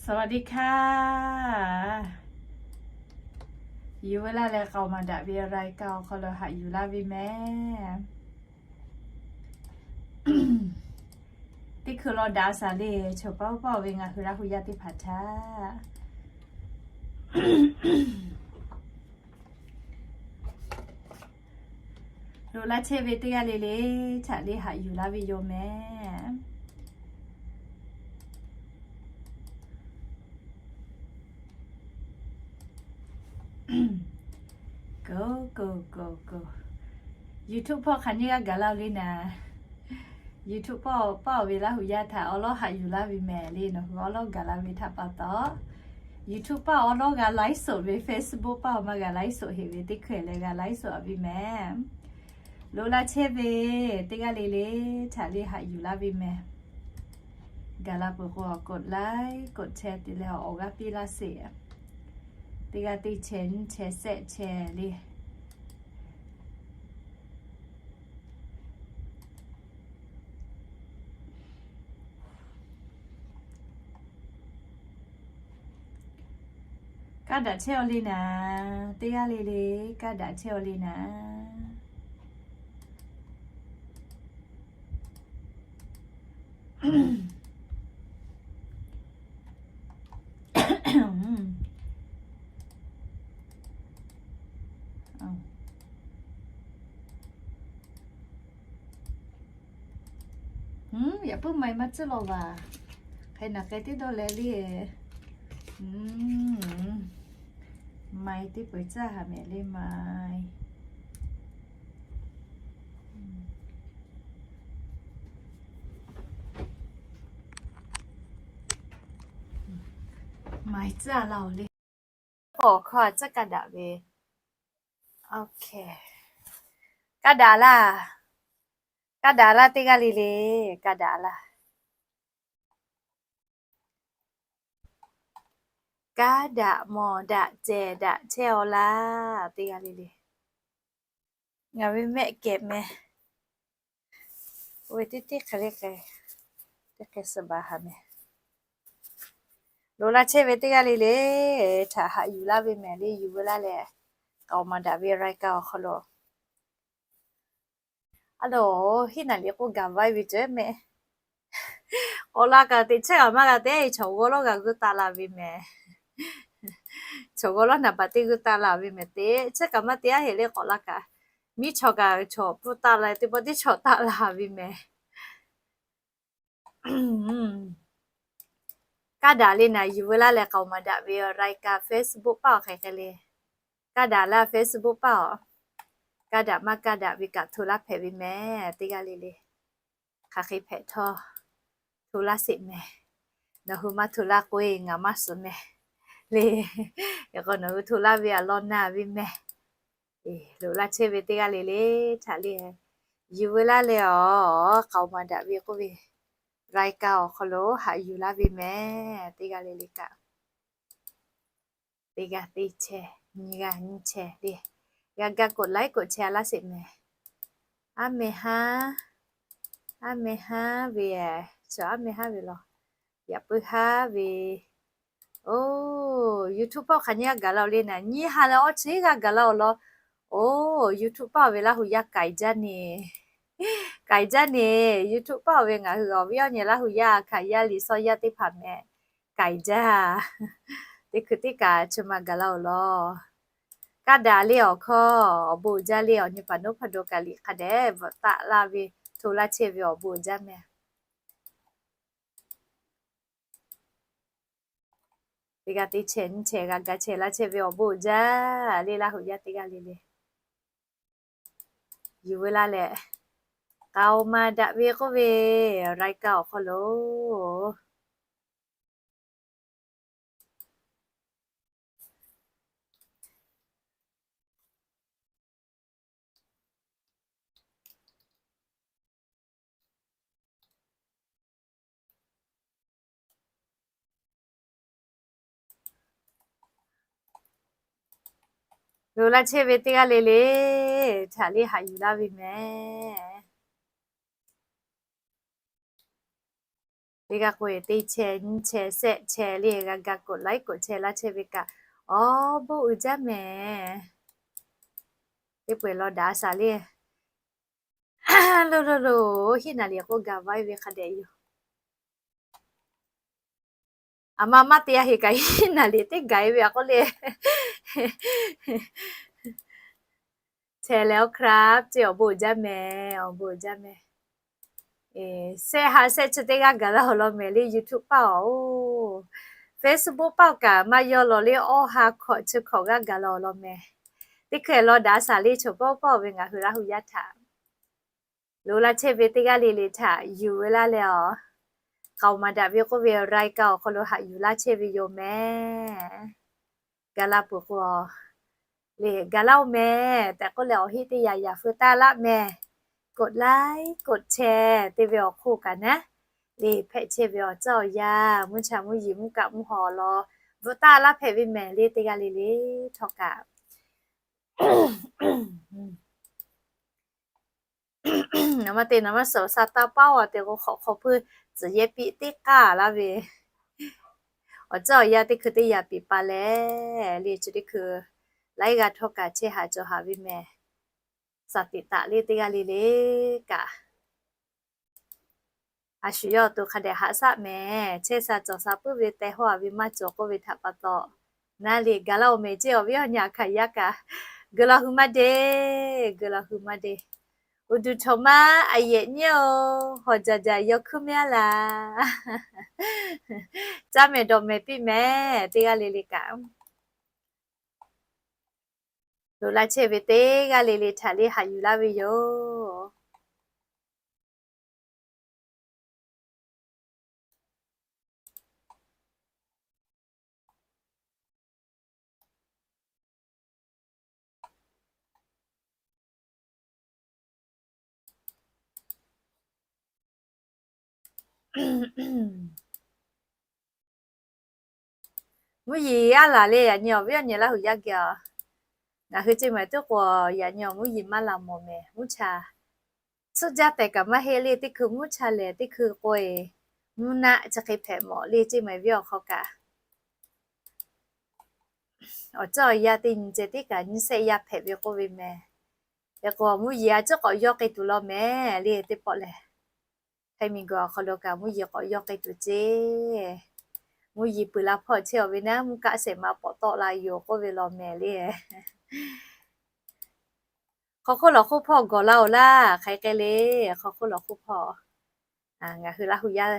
สวัสดีค่ะ Yuˬ ve laˇ leh k'aoˍ maˍ daꞈ ve รายการ awˬ hk'aw lo haꞈ yuˬ laˇ ve mehˍ. Teˇ hkui law daꞈ shaˍ le, chaw paˇ paˇ ve ngaˬ hui Laˇ hu yaˇ teˇ hpaˍ htaꞈ loꞈ laˇ chehˇ ve teˇ g'aˇ le le htaꞈ le haꞈ yuˬ laˇ ve yoˬ mehˍ. Go, go, go, go. YouTube hpawˇ hk'aˬ nyiˇ g'aˇ gaˬ laˇ-oˬ le naˍ. YouTube paˇ paˇ ve Laˇ hu yaˇ htaꞈ awˉ lawˉ haꞈ yuˬ laˇ ve mehˍ le. Nawˬ hui awˉ lawˉ gaˬ la ve htaꞈ pa taw, YouTube paˇ awˉ lawˉ g'a ไลฟ์สด ve, Facebook paˇ maˇ g'a ไลฟ์สด heˆ ve, teˇ hkui leh g'a ไลฟ์สด a ve mehˍ. Loꞈ laˇ chehˇ ve teˇ g'aˇ le le htaꞈ le haꞈ yuˬ laˇ ve mehˍ. Gaˬ la peuˬ k'o awˬ กดไลค์ กดแชร์ te leh awˬ g'aˇ piˇ laˇ sheˍ. Teˇ g'aˇ teˇ chehˇ nyiˇ chehˇ shehˆ chehˇ le. Kaˇ daꞈ chehˇ-aw le naˍ. Teˇ g'aˇ le le kaˇ daꞈ chehˇ-aw le naˍ. Yaꞈ puiˉ ไมค์ maˇ tcuhˉ law vaˬ. Hk'e naˬ k'ai teˇ dawˇ leh le. ไมค์ teˇ peuˬ caˇ haˍ mehˍ le ไมค์. ไมค์ tcuhˉ laˇ-oˬ le. Awˬ hkawˇ a tcuhˉ kaˇ daꞈ ve. Kaˇ daꞈ laˇ. Kaˇ daꞈ laˇ teˇ g'aˇ le le. Kaˇ daꞈ laˇ. Kaˇ daꞈ mawˬ daꞈ cehˬ daꞈ chehˇ-aw laˇ teˇ g'aˇ le le. Ngaˬ ve mehˆ kehꞈ meh. Oˇ ve teˇ teˇ hk'e le hk'e, teˇ hk'e suh baˬ haˍ meh. Loꞈ laˇ chehˇ ve teˇ g'aˇ le le htaꞈ haꞈ yuˬ laˇ ve mehˍ le. Yuˬ ve laˇ leh k'aoˍ maˍ daꞈ ve รายการ awˬ hk'aw lo a loˬ hiˉ naˍ liꞈ k'oˆ gaˬ vaiˇ ve ceuˬ meh. K'awꞈ la kaꞈ teꞈ chehˇ kaꞈ maˇ g'a te, chaw g'awˇ lawˉ g'a g'uˇ taˆ la ve mehˍ. Chaw g'awˇ lawˉ naˍ baˬ teˇ g'uˇ taˆ la ve mehˍ. Teꞈ chehˇ kaꞈ maˇ te aˉ heˆ le k'awꞈ la kaꞈ. Miˉ chaw kaꞈ chaw pfuhˇ taˆ la, teˇ pawˆ teˇ chaw taˆ la ve mehˍ. Kaˇ daꞈ le naˍ. Yuˬ ve laˇ leh k'aoˍ maˍ daꞈ ve รายการ Facebook paˇ awˬ hk'e hk'e le. Kaˇ daꞈ laˇ Facebook paˇ awˬ. Kaˇ daꞈ maˇ kaˇ daꞈ ve kaꞈ hto laˇ hpehꞈ ve mehˍ teˇ g'aˇ le le. Hk'aˬ hk'e hpehꞈ htawˇ, hto laˇ sheˍ mehˍ. Nawˬ hui maˇ hto laˇ k'o e ngaˬ maˇ suhˍ mehˍ le. Yaꞈ k'aw nawˬ hui hto laˇ ve a lawn na ve mehˍ. Loꞈ laˇ chehˇ ve teˇ g'aˇ le le htaꞈ le. Yuˬ ve laˇ leh awˬ k'aoˍ maˍ daꞈ ve k'oˆ ve รายการ awˬ hk'aw lo haꞈ yuˬ laˇ ve mehˍ teˇ g'aˇ le le kaꞈ. Teˇ g'aˇ teˇ chehˇ, nyiˇ g'aˇ nyiˇ chehˇ le. G'a ga กดไลค์ กดแชร์ a laˇ sheˍ mehˍ. Aˉ meh haˉ, aˉ meh haˉ ve, chaw aˉ meh haˉ ve law. Yaꞈ puiˉ haˉ ve. Oˇ, YouTube paˇ hk'aˬ nyiˇ g'aˇ gaˬ laˇ-oˬ le naˍ. Nyiˇ ha leh awˇ chi g'aˇ gaˬ laˇ-oˬ law. Oˇ, YouTube paˇ ve Laˇ hu yaˇ k'ai jaˇ ne. K'ai jaˇ ne. YouTube paˇ ve ngaˬ hui awˬ viˉ awˬ nyi Laˇ hu yaˇ hkanˍ yaˇ liꞈ shawˉ yaˇ teˇ hpaˍ meh k'ai jaˇ. Teˇ hkui teˇ kaꞈ chi ma gaˬ laˇ-oˬ law. Kaˇ daꞈ le awˬ hkawˇ awˬ bon uiˍ jaˇ le. Awˬ nyi paˍ noˉ hpaˇ do kaꞈ liꞈ hk'a dehꞈ bvuhꞈ taˆ laˇ ve, hto laˇ chehˇ ve awˬ bon uiˍ jaˇ meh. Teˇ g'aˇ teˇ chehˇ nyiˇ chehˇ g'a ga chehˇ laˇ chehˇ ve awˬ bon uiˍ jaˇ le. Laˇ hu yaˇ teˇ g'aˇ le le. Yuˬ ve laˇ leh, k'aoˍ maˍ daꞈ ve k'oˆ ve รายการ awˬ hk'aw lo Loꞈ laˇ chehˇ ve teˇ g'aˇ le le htaꞈ le haꞈ yuˬ laˇ ve mehˍ. Teˇ g'aˇ k'o teˇ chehˇ nyiˇ chehˇ shehˆ chehˇ le g'a ga กดไลค์ กดแชร์ laˇ chehˇ ve kaꞈ awˬ bon uiˍ jaˇ mehˍ. Teˇ pawehˇ law daꞈ shaˍ le. Lo lo lo, hiˉ naˍ liꞈ k'oˆ gaˬ vaiˇ ve hk'a dehꞈ yoˬ. Aˬ ma maˇ te a heˍ kaꞈ hiˉ naˍ liꞈ teˇ gaˬ e ve a k'oˆ le. Chehˇ leh awˬ ครับ ceˇ, awˬ bon uiˍ jaˇ mehˍ, awˬ bon uiˍ jaˇ mehˍ. Shehˆ ha shehˆ chi teˇ g'aˇ gaˬ la awˬ lawn mehˍ le. YouTube paˇ awˬ, Facebook paˇ awˬ kaꞈ maˇ yawˇ law le, awˇ ha hkawꞈ chi hkawꞈ g'aˇ gaˬ la awˬ lawn mehˍ. Teˇ hkui law daꞈ shaˍ le, choˬ pawˆ pawˆ ve ngaˬ hui Laˇ hu yaˇ htaꞈ lo laˇ chehˇ ve teˇ g'aˇ le le htaꞈ yuˬ ve laˇ leh awˬ, k'aoˍ maˍ daꞈ ve k'oˆ ve รายการ awˬ hk'aw lo haꞈ yuˬ laˇ chehˇ ve yoˬ mehˍ. Ga laˇ peuˬ k'o, le ga laˇ oˬ mehˍ tehꞈ k'oˆ leh awˬ heˆ teˇ yanˇ yaꞈ feu taˇ laˇ mehˍ. กดไลค์ กดแชร์ te ve awˬ hk'oˆ kaꞈ naˉ, le hpehꞈ chehˇ ve awˬ ceuˬ awˬ yanˇ mvuhˇ cha mvuhˇ yeˬ mvuhˇ kaˆ mvuhˇ haw law bvuhꞈ taˇ laˇ hpehꞈ ve mehˍ le teˇ g'aˇ le le htawˇ kaꞈ Naˍ ma te naˍ ma suhˍ sa taˇ paˉ a te k'o hk'awꞈ hk'aw puiˉ tcuhˍ yehˇ piˇ teˇ k'aˇ laˇ ve, awˬ ceuˬ awˬ yanˇ teˇ hkui teˇ yanˇ piˍ pa leh le chi teˇ hkui laiˉ g'aˇ htawˇ kaꞈ chehˇ haꞈ cawˬ haꞈ ve mehˍ. Saˍ tiꞈ taˍ le teˇ g'aˇ le le kaꞈ, a shu yawˇ awˬ to hk'a dehꞈ haꞈ shaˆ mehˍ. Chehˇ sha cawˬ sha puiˉ ve teh hawˇ a ve maˇ cawˬ k'oˆ ve htaꞈ pa taw, naˉ le ga laˇ oˬ mehˍ ceˇ awˬ viˉ awˬ nyi hk'aˬ yaˇ kaꞈ, geu law hui maˇ deˇ, geu law hui maˇ deˇ. Uˬ duˬ htawnˍ ma a yehꞈ nyiˇ oˬ, hawˬ jaˬ jaˬ yaw hkuiˉ mehˉ a laˬ. Caˇ mehˍ dawˬ mehˍ piˇ mehˍ teˇ g'aˇ le le kaꞈ, lo laˇ chehˇ ve teˇ g'aˇ le le htaꞈ le haꞈ yuˬ laˇ ve yoˬ. Mvuhˇ yeˬ a laˬ le, yaꞈ nyi awˬ viˉ awˬ nyi Laˇ hu yaˇ geh a, ngaˬ hui ceˇ mehˍ tuˉ k'o, yaꞈ nyi awˬ mvuhˇ yeˬ maˇ laˬ mawˬ mehˍ. Mvuhˇ cha tsuhˇ jaˇ tehꞈ kaꞈ maˇ heˆ le, teˇ hkui mvuhˇ cha lehˬ teˇ hkui k'oˆ e, mvuhˇ naˆ chi hk'e hpehꞈ mawˬ le ceˇ mehˍ viˉ awˬ hk'aw kaꞈ. Awˬ ceuˬ awˬ yanˇ teˇ nyi ceh tiˉ kaꞈ nyiˇ shehˆ yaˇ hpehꞈ ve k'oˆ ve mehˍ. Hk'e k'o mvuhˇ yeˬ a ciˉ k'awꞈ yawˇ k'ai tuˬ law mehˍ le teˇ pawˆ lehˬ. Htaiˇ miˬ guiˬ awˬ hk'aw lo kaꞈ mvuhˇ yeˬ k'awꞈ yawˇ k'ai tuˬ ceˇ. Mvuhˇ yeˬ peuˬ la hpawˇ chehˇ awˬ ve naˉ mvuhˇ kaˆ shehˍ ma pawꞈ tawˆ la yoˬ k'oˆ ve law mehˍ le. Hk'aw hk'oˆ lawˬ hk'oˆ hpawˇ gawˬ la oˬ laˇ hk'aˬ hk'e le. Hk'aw hk'oˆ lawˬ hk'oˆ hpawˇ ngaˬ hui Laˇ hu yaˇ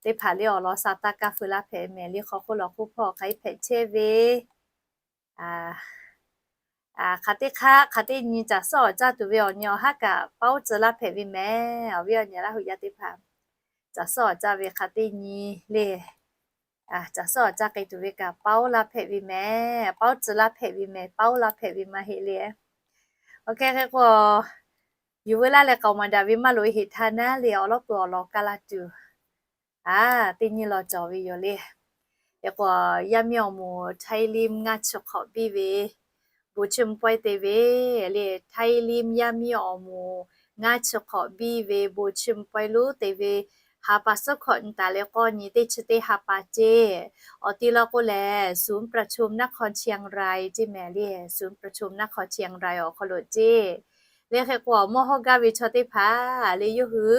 teˇ hpaˍ le awˬ lawn sa taˇ kaˇ feu laˇ hpehꞈ mehˍ le. Hk'aw hk'oˆ lawˬ hk'oˆ hpawˇ hk'aˬ hk'e hpehꞈ chehˇ ve, hk'aˬ teˇ hk'aˇ hk'aˬ teˇ nyi caˬ suhˉ awˬ caˇ tuˬ ve awˬ nyi awˬ haˉ kaꞈ paoˉ tcuh laˇ hpehꞈ ve mehˍ. Awˬ viˉ awˬ nyi Laˇ hu yaˇ teˇ hpaˍ, caˬ suhˉ awˬ caˇ ve hk'aˬ teˇ nyi le, caˬ suhˉ awˬ caˇ k'ai tuˬ ve kaꞈ paoˉ laˇ hpehꞈ ve mehˍ. Paoˉ tcuh laˇ hpehꞈ ve mehˍ. Paoˉ laˇ hpehꞈ ve maˇ heˆ le. Awˬ hk'e hk'e k'o, yuˬ veu laˇ leh k'aoˍ maˍ daꞈ ve maˇ loꞈ e heꞈ htaˇ naˉ le awˬ lawˉ peuˬ awˬ lawn kaˇ la tuˬ. A, teˇ nyi law cawˬ ve yoˬ le. Hk'e k'o, yaˇ miˇ awˬ moˍ Htaiˇ Limˇ ngaˇ chi hk'awꞈ biˇ ve bon chiˇ mvuh pawehˇ te ve le. Htaiˇ Limˇ yaˇ miˇ awˬ moˍ ngaˇ chi hk'awꞈ biˇ ve bon chiˇ mvuh pawehˇ lonˉ te ve, ha pa suhˉ hkawꞈ nyi taˍ leh k'awˇ nyi teˇ chi teˇ ha pa ceˇ. Awˬ ti law k'o lehˬ ศูนย์ประชุมนครเชียงราย ceˇ mehˍ le. ศูนย์ประชุมนครเชียงราย awˬ hk'aw lo ceˇ. Le hk'e k'o, mawˇ hawˇ gaˇ ve chaw teˇ hpaˍ le yawˇ hui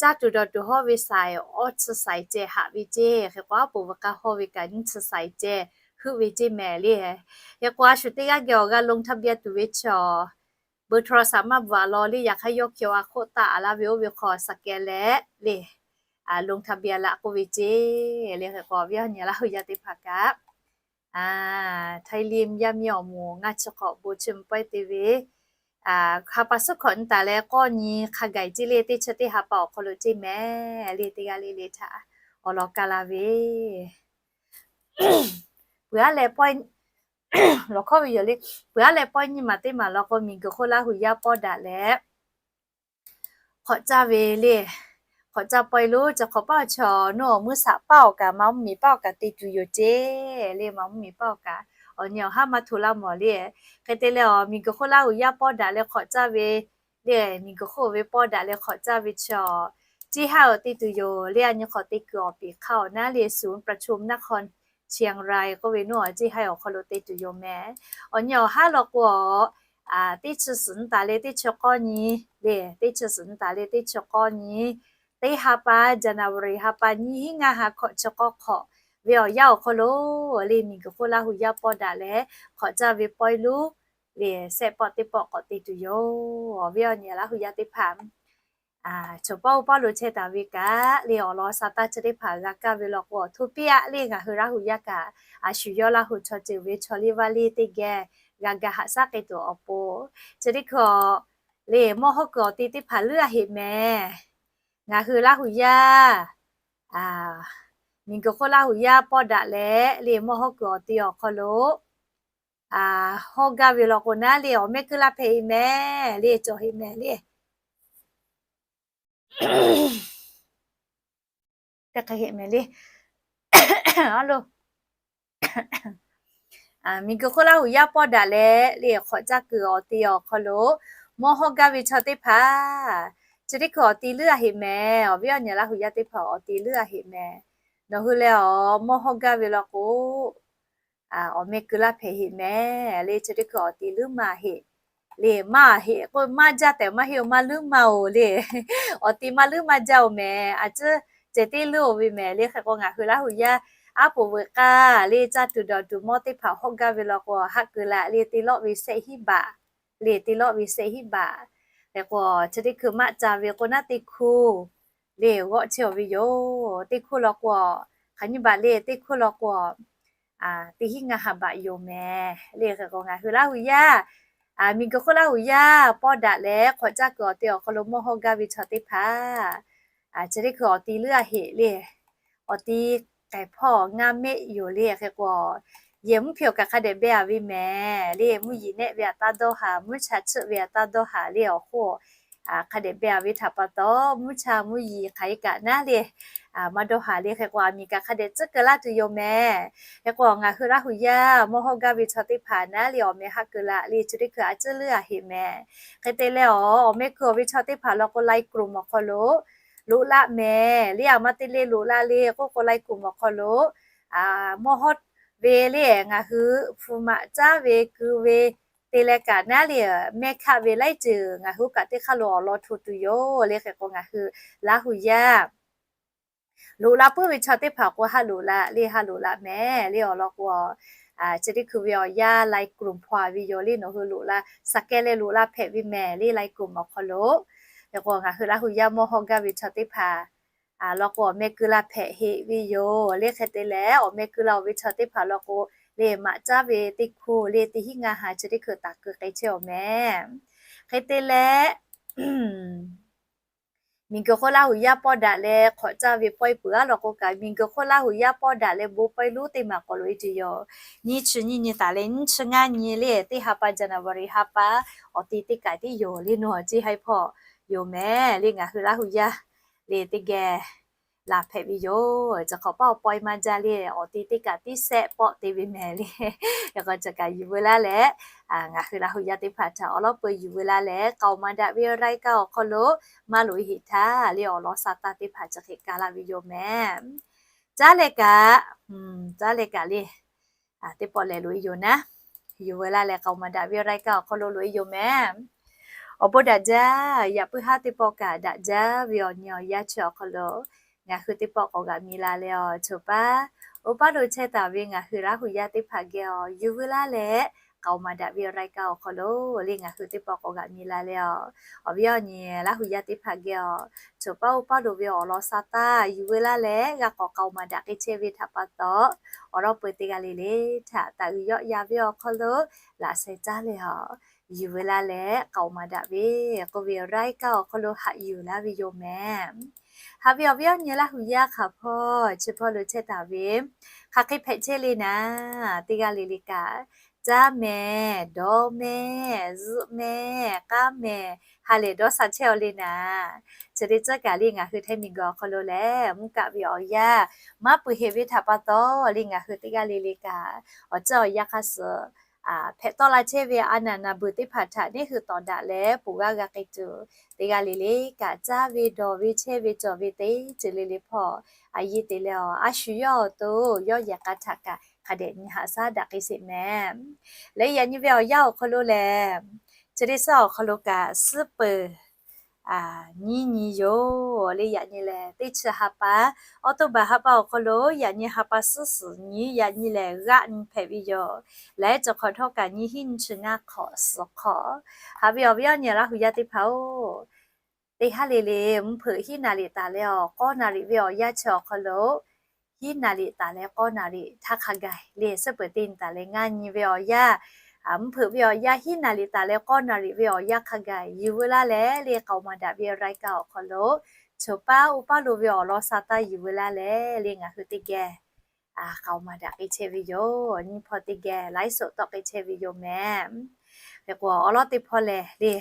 caˇ tuˬ dawˬ tuˬ hawˇ ve shaiˍ awˇ chi shaiˍ ceh haꞈ ve ceˇ. Hk'e k'o, aˉ poꞈ veuꞈ k'a hawˇ ve kaꞈ nyiˇ chi shaiˍ ceh heuˆ ve ceˇ mehˍ le. Hk'e k'o, a shu teˇ g'aˇ geh awˬ g'a ลงทะเบียน tuˬ ve chaw เบอร์โทรศัพท์ maˇ bvuhꞈ a law le, yaꞈ hk'aˇ yawˇ คิวอาร์ โค้ด taˆ a laˇ ve oˇ ve hk'aw scan leh le, ลงทะเบียน laꞈ k'oˆ ve ceˇ. Le hk'e k'o, awˬ viˉ awˬ nyi Laˇ hu yaˇ teˇ hpaˍ kaꞈ, Htaiˇ Limˇ yaˇ miˇ awˬ moˍ ngaˇ chi hk'awꞈ bon chiˇ mvuh pawehˇ te ve, ha pa suhˉ hkawꞈ nyi taˍ leh k'awˇ nyi hk'a gaˬ ceˇ le. Teˇ chi teˇ ha pa awˬ hk'aw lo ceˇ mehˍ le. Teˇ g'aˇ le le htaꞈ awˬ lawn kaˇ la ve, peuˬ aˉ leh pawehˇ lawˬ hkawˇ ve yoˬ le. Peuˬ aˉ leh pawehˇ nyiˇ maˬ teˇ maˬ law k'o, miˬ guiˬ hk'oˆ Laˇ hu yaˇ pawˆ daꞈ leh hk'awꞈ caˇ ve le. Hk'awꞈ caˇ pawehˇ lonˉ chi hk'awꞈ paˇ awˬ chaw nawˬ awˬ mvuhˇ shaꞈ paˇ awˬ kaꞈ, ma mvuhˇ miˬ paˇ awˬ kaꞈ te tuˬ yoˬ ceˇ le. Ma mvuhˇ miˬ paˇ awˬ kaꞈ, awˬ nyi awˬ haˉ maˇ hto laˇ mawˬ le. Hk'e te leh awˬ miˬ guiˬ hk'oˆ Laˇ hu yaˇ pawˆ daꞈ leh hk'awꞈ caˇ ve le. Miˬ guiˬ hk'oˆ ve pawˆ daꞈ leh hk'awꞈ caˇ ve chaw Ceˇ haˉ awˬ te tuˬ yoˬ le. A nyi hk'awꞈ te kuiˬ awˬ piˍ hk'a awˬ naˉ le, ศูนย์ประชุมนครเชียงราย k'oˆ ve naˉ ceˇ haˉ awˬ hk'aw lo te tuˬ yoˬ mehˍ. Awˬ nyi awˬ haˉ law k'o, teˇ chi suhˍ nyi taˍ le teˇ chi k'awˇ nyi le, teˇ chi suhˍ nyi taˍ le teˇ chi k'awˇ nyi, teˇ ha pa January ha pa nyiˇ hinˉ ngaˇ ha hkawꞈ chi k'awˇ hk'awꞈ ve awˬ yanˇ awˬ hk'aw lo le, miˬguiˬ hk'oˆ Laˇ hu yaˇ pawˇ daꞈ leh hk'awꞈ caˇ ve pawehˇ luˉ le, sehˆ pawˆ teˇ pawˆ k'awꞈ te tuˬ yoˬ. Awˬ viˉ awˬ nyi Laˇ hu yaˇ teˇ hpaˍ, chaw pawˇ oˇ pawˇ lo chehˇ taˍ ve kaꞈ le, awˬ lawn sa taˇ chi teˇ hpaˍ g'a kaˇ ve law k'o, awˬ htoˇ piˇ aˆ le ngaˬ hui Laˇ hu yaˇ kaꞈ a shu yawˇ Laˇ hu chaw ceuˬ ve chaw liˇ vaˇ liˇ teˇ geh g'a ga haꞈ shaˉ k'ai tuˬ awˬ pon, chi teˇ hkui le mawˇ hawˉ kuiˬ awˬ te teˇ hpaˍ leuˉ a heꞈ mehˍ. Ngaˬ hui Laˇ hu yaˇ miˬguiˬ hk'oˆ Laˇ hu yaˇ pawˇ daꞈ leh le mawˇ hawˉ kuiˬ awˬ te awˬ hk'aw lo hawˉ gaˇ ve law k'o naˉ le, awˬ mehˆ keu la hpehꞈ heꞈ mehˍ le, cawˬ heꞈ mehˍ le. Teˇ hk'e heꞈ mehˍ le. Miˬguiˬ hk'oˆ Laˇ hu yaˇ pawˇ daꞈ leh le hk'awꞈ caˇ kuiˬ awˬ te awˬ hk'aw lo mawˇ hawˉ gaˇ ve chaw teˇ hpaˍ, chi teˇ hkui awˬ te leuˉ a heꞈ mehˍ. Awˬ viˉ awˬ nyi Laˇ hu yaˇ teˇ hpaˍ awˬ te leuˉ a heꞈ mehˍ. Nawˬ hui leh awˬ mawˇ hawˉ gaˇ ve law k'o, awˬ mehˆ keu laˇ hpehꞈ heꞈ mehˍ le. Chi teˇ hkui awˬ te leuˉ maˇ heꞈ le, maˇ heꞈ k'o maˇ jaˇ tehꞈ maˇ heˆ oˬ, maˇ leuˉ maˇ oˬ le. Awˬ te maˇ leuˉ maˇ jaˇ oˬ mehˍ. A ciˉ ceh teˇ leuˉ oˬ ve mehˍ le. Hk'e k'o ngaˬ hui Laˇ hu yaˇ aˉ poꞈ veuꞈ k'aˇ le caˇ tuˬ dawˬ tuˬ mawˇ teˇ hpaˍ hawˉ gaˇ ve law k'o, haˆ keu la le, te lawˆ ve sehˆ hiˉ baꞈ le, te lawˆ ve sehˆ hiˉ baꞈ. Hk'e k'o chi teˇ hkui maˇ ca ve k'o naˉ teˇ hkuˇ le g'awˆ chehˇ awˬ ve yoˬ. Teˇ hkuˇ law k'o, hk'aˬ nyi baꞈ le, teˇ hkuˇ law k'o teˇ hinˉ ngaˇ ha baꞈ yoˬ mehˍ le. Hk'e k'o ngaˬ hui Laˇ hu yaˇ, miˬguiˬ hk'oˆ Laˇ hu yaˇ pawˇ daꞈ leh hk'awꞈ caˇ kuiˬ awˬ te awˬ hk'aw lo mawˇ hawˉ gaˇ ve chaw teˇ hpaˍ, chi teˇ hkui awˬ te leuˉ a heꞈ le. Awˬ te k'ehˬ hpawˇ ngaˇ mehˆ yoˬ le. Hk'e k'o yehˬ mvuhˇ hpehꞈ awˬ kaꞈ hk'a dehꞈ beh a ve mehˍ le. Mvuhˇ yeˬ nehˆ ve a taˇ dawˇ haˍ, mvuhˇ cha chiˆ ve a taˇ dawˇ haˍ le. Awˬ hoˉ hk'a dehꞈ beh a ve htaꞈ pa taw, mvuhˇ cha mvuhˇ yeˬ hk'aˬ hk'e kaꞈ naˉ le maˇ dawˇ haˍ le. Hk'e k'o aˬ miˍ kaꞈ hk'a dehꞈ tcuhˉ keu laˇ tuˬ yoˬ mehˍ. Hk'e k'o ngaˬ hui Laˇ hu yaˇ mawˇ hawˉ gaˇ ve chaw teˇ hpaˍ naˉ le awˬ meh haˆ keu la le, chi teˇ hkui a ciˉ leuˉ a heꞈ mehˍ. Hk'e te leh awˬ meh keu awˬ ve chaw teˇ hpaˍ law k'o, lai k'oˍ awˬ hk'aw lo loꞈ laˆ mehˍ le. A ma te le loꞈ la le k'oˆ k'o, lai k'oˍ awˬ hk'aw lo mawˇ hawˉ ve le ngaˬ hui hpu maꞈ caˉ ve keu ve te leh kaꞈ naˉ le, mehˆ hkaˆ ve laiˉ ceuˬ ngaˬ hui kaꞈ teˇ hk'aˇ lo awˬ lawn hto tuˬ yoˬ le. Hk'e k'o ngaˬ hui Laˇ hu yaˇ loꞈ la puiˉ ve chaw teˇ hpaˍ k'o, haˆ loꞈ la le, haˆ loꞈ la mehˍ le. Awˬ lawn k'o, chi teˇ hkui ve awˬ yanˇ lai k'oˍ hpaw ve yoˬ le. Nawˬ hui loꞈ la, saˍ keh leh loꞈ la hpehꞈ ve mehˍ le, lai k'oˍ awˬ hk'aw lo. Hk'e k'o ngaˬ hui Laˇ hu yaˇ mawˇ hawˉ gaˇ ve chaw teˇ hpaˍ law k'o, awˬ meh keu la hpehꞈ heꞈ ve yoˬ le. Hk'e te leh awˬ meh keu la oˬ ve chaw teˇ hpaˍ law k'o, le maꞈ caˉ ve teˇ hkuˇ le teˇ hinˉ ngaˇ ha chi teˇ hkui taˍ keu k'ai chehˇ awˬ mehˍ. Hk'e te leh miˬguiˬ hk'oˆ Laˇ hu yaˇ pawˇ daꞈ leh hk'awꞈ caˇ ve pawehˇ peuˬ aˉ law k'o kaꞈ, miˬguiˬ hk'oˆ Laˇ hu yaˇ pawˇ daꞈ leh bon pawehˇ lonˉ teˇ maˬ k'awꞈ loꞈ e tuˬ yoˬ. Nyiˇ chi nyiˇ nyi taˍ leh nyiˇ chi ngaˇ nyi le, teˇ ha pa January ha pa awˬ te teˇ kaꞈ tiˉ yoˬ le. Nawˬ ceˇ haiˉ hpawˇ yoˬ mehˍ le. Ngaˬ hui Laˇ hu yaˇ le teˇ geh laˬ hpehꞈ ve yoˬ. Chi hk'awꞈ paˆ awˬ pawehˇ maˇ jaˇ le, awˬ te teˇ kaꞈ tiˉ sehˆ pawˆ te ve mehˍ le. Yaꞈ k'aw chi kaꞈ yuˬ veu laˇ leh, ngaˬ hui Laˇ hu yaˇ teˇ hpaˍ htaꞈ awˬ lawˉ peu yuˬ veu laˇ leh, k'aoˍ maˍ daꞈ ve รายการ awˬ hk'aw lo maˇ loꞈ e heꞈ htaˇ le, awˬ lawn sa taˇ teˇ hpaˍ chi hk'e kaˇ laˇ ve yoˬ mehˍ. Caˉ leh kaꞈ, caˉ leh kaꞈ le, teˇ pawˆ lehˬ loꞈ e yoˬ naˉ. Yuˬ veu laˇ leh k'aoˍ maˍ daꞈ ve รายการ awˬ hk'aw lo loꞈ e yoˬ mehˍ. Awˬ bon daꞈ jaˇ, yaꞈ puiˉ haˉ teˇ pawˆ kaꞈ daꞈ jaˇ ve awˬ nyi awˬ yaˇ chi awˬ hk'aw lo ngaˬ hui teˇ pawˆ k'awꞈ g'aꞈ mi la leh awˬ choˬ paˉ, oˇ paˉ lo chehˇ taˍ ve ngaˬ hui Laˇ hu yaˇ teˇ hpaˍ geh awˬ yuˬ veu laˇ leh, k'aoˍ maˍ daꞈ ve รายการ awˬ hk'aw lo le ngaˬ hui teˇ pawˆ k'awꞈ g'aꞈ mi la leh awˬ, awˬ viˉ awˬ nyi Laˇ hu yaˇ teˇ hpaˍ geh awˬ choˬ paˉ oˇ paˉ lo ve awˬ lawn sa taˇ yuˬ veu laˇ leh, g'a k'awꞈ k'aoˍ maˍ daꞈ k'ai chehˇ ve htaꞈ pa taw, awˬ lawˉ peu teˇ g'aˇ le le htaꞈ taꞈ uiˍ yawˆ ya ve awˬ hk'aw lo laꞈ sheh caˇ leh awˬ yuˬ veu laˇ leh, k'aoˍ maˍ daꞈ ve k'oˆ ve รายการ awˬ hk'aw lo haꞈ yuˬ laˇ ve yoˬ mehˍ. Haꞈ ve awˬ viˉ awˬ nyi Laˇ hu yaˇ hk'aˬ hpawˇ chi hpawˇ lo chehˇ taˍ ve, hk'aˬ hk'e hpehꞈ chehˇ le naˉ, teˇ g'aˇ le le kaꞈ, caˇ mehˍ, dawˇ mehˍ, zuhˆ mehˍ, k'aˉ mehˍ, ha lehˬ dawˇ sha chehˇ aw le naˉ. Chi teˇ ceuˬ kaꞈ le ngaˬ hui Htaiˇ miˬguiˬ awˬ hk'aw lo lehˬ mvuhˇ kaˆ ve awˬ yanˇ maˇ peuˬ heˆ ve htaꞈ pa taw le, ngaˬ hui teˇ g'aˇ le le kaꞈ awˬ ceuˬ awˬ yanˇ hk'aˇ suh hpehꞈ tawˆ la chehˇ ve a naˍ naˍ beuˬ teˇ hpaˍ htaꞈ neˇ hui tawˍ daꞈ leh ponˬ g'aˇ g'a k'ai tuˬ, teˇ g'aˇ le le kaꞈ caˇ ve dawˬ ve chehˇ ve cawˬ ve teˇ ceuˬ le le hpawˇ a yehˬ te leh, a shu yawˇ awˬ to yawˇ yehˬ k'a htaꞈ kaꞈ hk'a dehꞈ nyi haꞈ shaˉ daꞈ k'ai sheˍ mehˍ. Leh yaꞈ nyi ve awˬ yanˇ awˬ hk'aw lo lehˬ, chi teˇ suhˉ awˬ hk'aw lo kaꞈ suhˉ peuˬ nyiˇ nyi yoˬ. Leh yaꞈ nyi lehˬ, teˇ chi ha pa, October ha pa awˬ hk'aw lo yaꞈ nyi ha pa suhˉ suhˍ nyi, yaꞈ nyi lehˬ g'aˆ nyi hpehꞈ ve yoˬ. Leh cawˬ hk'awꞈ htawˇ kaꞈ nyi hiˉ nyi chi ngaˇ hk'awꞈ suhˍ hk'awꞈ. Haꞈ ve awˬ viˉ awˬ nyi Laˇ huˍ yaˇ teˇ hpaˍ-oˬ, teˇ haˉ le le mvuhˇ hpeuꞈ hiˉ naˍ riˍ taˍ leh awˬ k'awˇ naˍ riˍ ve awˬ yanˇ chi awˬ hk'aw lo, hiˉ naˍ riˍ taˍ leh k'awˇ naˍ riˍ htaˇ hk'a gaˬ le suhˉ peuˬ teˇ nyi taˍ leh ngaˇ nyi ve awˬ yanˇ, mvuhˇ hpeuꞈ ve awˬ yanˇ hiˉ naˍ riˍ taˍ leh k'awˇ naˍ riˍ ve awˬ yanˇ hk'a gaˬ yuˬ veu laˇ leh le k'aoˍ maˍ daꞈ ve รายการ awˬ hk'aw lo, choˬ paˉ oˇ paˉ lo ve awˬ lawn sa taˇ yuˬ veu laˇ leh le ngaˬ hui teˇ geh k'aoˍ maˍ daꞈ k'ai chehˇ ve yoˬ. Nyiˇ hpawˇ teˇ geh ไลฟ์สด tawˆ k'ai chehˇ ve yoˬ mehˍ. Hk'e k'o awˬ lawn teˇ hpawˇ lehˬ le,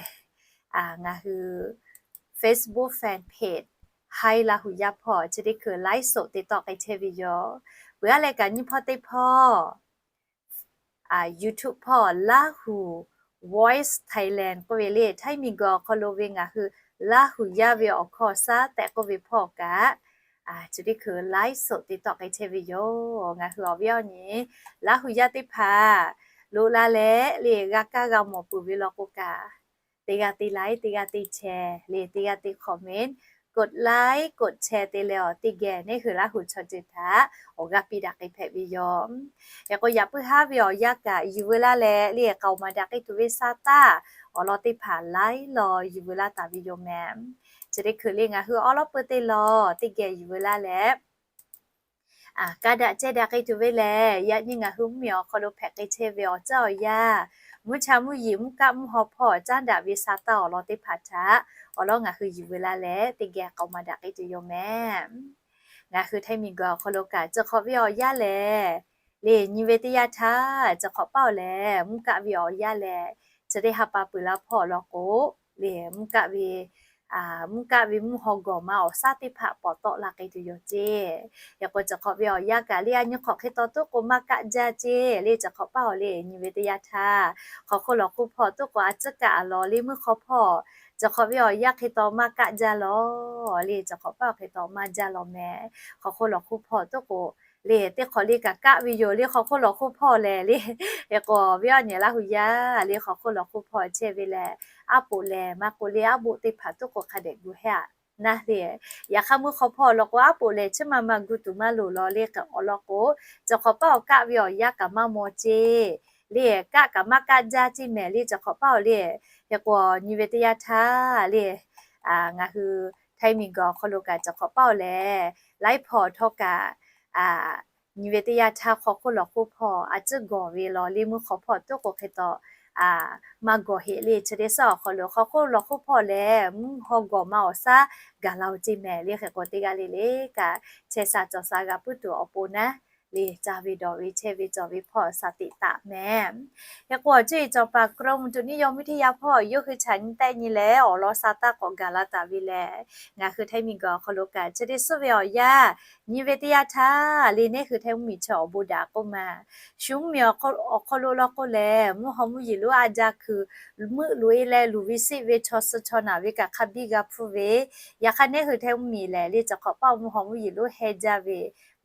ngaˬ hui Facebook fan page Hai Laˇ huˍ yaˇ hpawˇ chi teˇ hkui ไลฟ์สด te tawˆ k'ai chehˇ ve yoˬ. Peuˬ aˉ leh kaꞈ nyiˇ hpawˇ teˇ hpawˇ YouTube hpawˇ Laˇ huˍ Voice Thailand k'oˆ ve le, Htaiˇ miˬguiˬ awˬ hk'aw lo ve ngaˬ hui Laˇ huˍ yaˇ ve awˬ hkawˇ shaˉ tehꞈ k'oˆ ve hpawˇ kaꞈ, chi teˇ hkui ไลฟ์สด te tawˆ k'ai chehˇ ve yoˬ. Ngaˬ hui awˬ viˉ awˬ nyi Laˇ huˍ yaˇ teˇ hpaˍ loꞈ la leh le g'a kaˇ g'a mawˬ peuˬ ve law k'o kaꞈ, teˇ g'aˇ te like, teˇ g'aˇ te share le, teˇ g'aˇ te comment, กดไลค์ กดแชร์ te leh awˬ teˇ geh neˇ hui Laˇ huˍ chaw ceuˬ htaꞈ awˬ g'aˇ piˇ daꞈ k'ai hpehꞈ ve yoˬ. Hk'e k'o yaꞈ puiˉ haˉ ve awˬ yanˇ kaꞈ yuˬ veu laˇ leh le k'aoˍ maˍ daꞈ k'ai tuˬ ve sa taˇ awˬ lawn teˇ hpaˍ laiˉ law yuˬ veu laˇ taˍ ve yoˬ mehˍ. Chi teˇ hkui le ngaˬ hui awˉ lawˉ peu teˇ law teˇ geh yuˬ veu laˇ leh, kaˇ daꞈ ceh daꞈ k'ai tuˬ ve lehˬ, yaꞈ nyi ngaˬ hui mvuhˇmiˬ awˬ hk'aw lo hpehꞈ k'ai chehˇ ve awˬ caˇ awˬ yanˇ, mvuhˇ cha mvuhˇ yeˬ mvuhˇ kaˆ mvuhˇ haw hpawˇ caˉ daꞈ ve sa taˇ awˬ lawn teˇ hpaˍ htaꞈ awˬ lawn ngaˬ hui yuˬ veu laˇ leh teˇ geh k'aoˍ maˍ daꞈ k'ai tuˬ yoˬ mehˍ. Ngaˬ hui Htaiˇ miˬguiˬ awˬ hk'aw lo kaꞈ ceuˬ hk'awꞈ ve awˬ yanˇ lehˬ, le nyi ve teˇ yanˇ htaˇ ceuˬ hk'awꞈ paˇ awˬ lehˬ mvuhˇ kaˆ ve awˬ yanˇ lehˬ, chi teˇ ha pa peuˬ la hpawˇ awˬ lawn k'o, le mvuhˇ kaˆ ve mvuhˇ kaˆ ve mvuhˇ haw gawˬ ma awˬ shaˉ teˇ hpaˍ pawˍ tawˆ la k'ai tuˬ yoˬ ceˇ. Hk'e k'o ceuˬ hk'awꞈ ve awˬ yanˇ kaꞈ le a nyi hk'awꞈ hk'e taw tuˉ k'o maˇ kaˆ jaˇ ceˇ. Le ceuˬ hk'awꞈ paˇ awˬ le nyi ve teˇ yanˇ htaˇ, hk'aw hk'oˆ lawˬ hk'oˆ hpawˇ tuˉ k'o a tcuhˉ kaˆ a law le meuˇ hk'aw hpawˇ, ceuˬ hk'awꞈ ve awˬ yanˇ hk'e taw maˇ kaˆ jaˇ law. Le ceuˬ hk'awꞈ paˇ awˬ hk'e taw maˇ jaˇ law mehˍ. Hk'aw hk'oˆ lawˬ hk'oˆ hpawˇ tuˉ k'o, le teˇ hk'awꞈ le kaꞈ kaˆ ve yoˬ le hk'aw hk'oˆ lawˬ hk'oˆ hpawˇ lehˬ le. Hk'e k'o awˬ viˉ awˬ nyi Laˇ huˍ yaˇ le hk'aw hk'oˆ lawˬ hk'oˆ hpawˇ chehˇ ve lehˬ, aˉ poꞈ lehˬ maˇ k'oˆ le aˉ boˆ teˇ hpaˍ tuˉ k'o hk'a dehꞈ gu hehˉ a naˇ le. Yaꞈ hk'aˇ meuˇ hk'aw hpawˇ awˬ lawn k'o aˉ poꞈ lehˬ chi ma ma gu tuˬ maˇ loˍ law le awˬ lawn k'o, ceuˬ hk'awꞈ paˇ awˬ kaˆ ve awˬ yanˇ kaꞈ maˇ maw ceˇ. Le kaˆ kaꞈ maˇ kaˆ jaˇ ceˇ mehˍ le ceuˬ hk'awꞈ paˇ awˬ le. Hk'e k'o nyi ve teˇ yanˇ htaˇ le, ngaˬ hui Htaiˇ miˬguiˬ awˬ hk'aw lo kaꞈ ceuˬ hk'awꞈ paˇ awˬ lehˬ, laiˉ hpawˇ htawˇ kaꞈ nyi ve teˇ yanˇ htaˇ hk'aw hk'oˆ lawˬ hk'oˆ hpawˇ a tcuhˉ gawˬ ve law le meuˇ hk'aw hpawˇ tuˉ k'o hk'e taw maˇ gawˬ heꞈ le chi teˇ suhˉ awˬ hk'aw lo hk'aw hk'oˆ lawˬ hk'oˆ hpawˇ lehˬ mvuhˇ haw gawˬ ma awˬ shaˉ gaˬ la-o ceˇ mehˍ le. Hk'e k'o teˇ g'aˇ le le kaꞈ chehˇ sha cawˬ sha g'a puiˉ tuˬ awˬ pon naˉ le caˇ ve dawˬ ve chehˇ ve cawˬ ve hpawˇ shaˍ tiꞈ taˍ mehˍ. Hk'e k'o awˬ cuˇ yiˍ cawˬ paˍ กรมอุตุนิยมวิทยา hpawˇ yawˇ hui chaꞈ nyi tehˆ nyi leh awˬ lawn sa taˇ k'awꞈ gaˬ la taˍ ve lehˬ, ngaˬ hui Htaiˇ miˬguiˬ awˬ hk'aw lo kaꞈ chi teˇ suhˉ ve awˬ yanˇ nyi ve teˇ yanˇ htaˇ le neˇ hui Htaiˇ mvuhˇmiˬ chaw awˬ bon daꞈ k'oˆ ma. Shu mvuhˇmiˬ awˬ hk'aw lo law k'o lehˬ mvuhˇ haw mvuhˇ yeˬ lonˉ a jaˇ kuiˬ meuˆ loꞈ e leh luˬ ve seˆ ve chaw suh chaw naˬ ve kaꞈ hk'a biˇ g'a hpuˇ ve, yaꞈ hk'aˇ neˇ hui Htaiˇ mvuhˇmiˬ lehˬ le ceuˬ hk'awꞈ paˇ mvuhˇ haw mvuhˇ yeˬ lonˉ heh jaˇ ve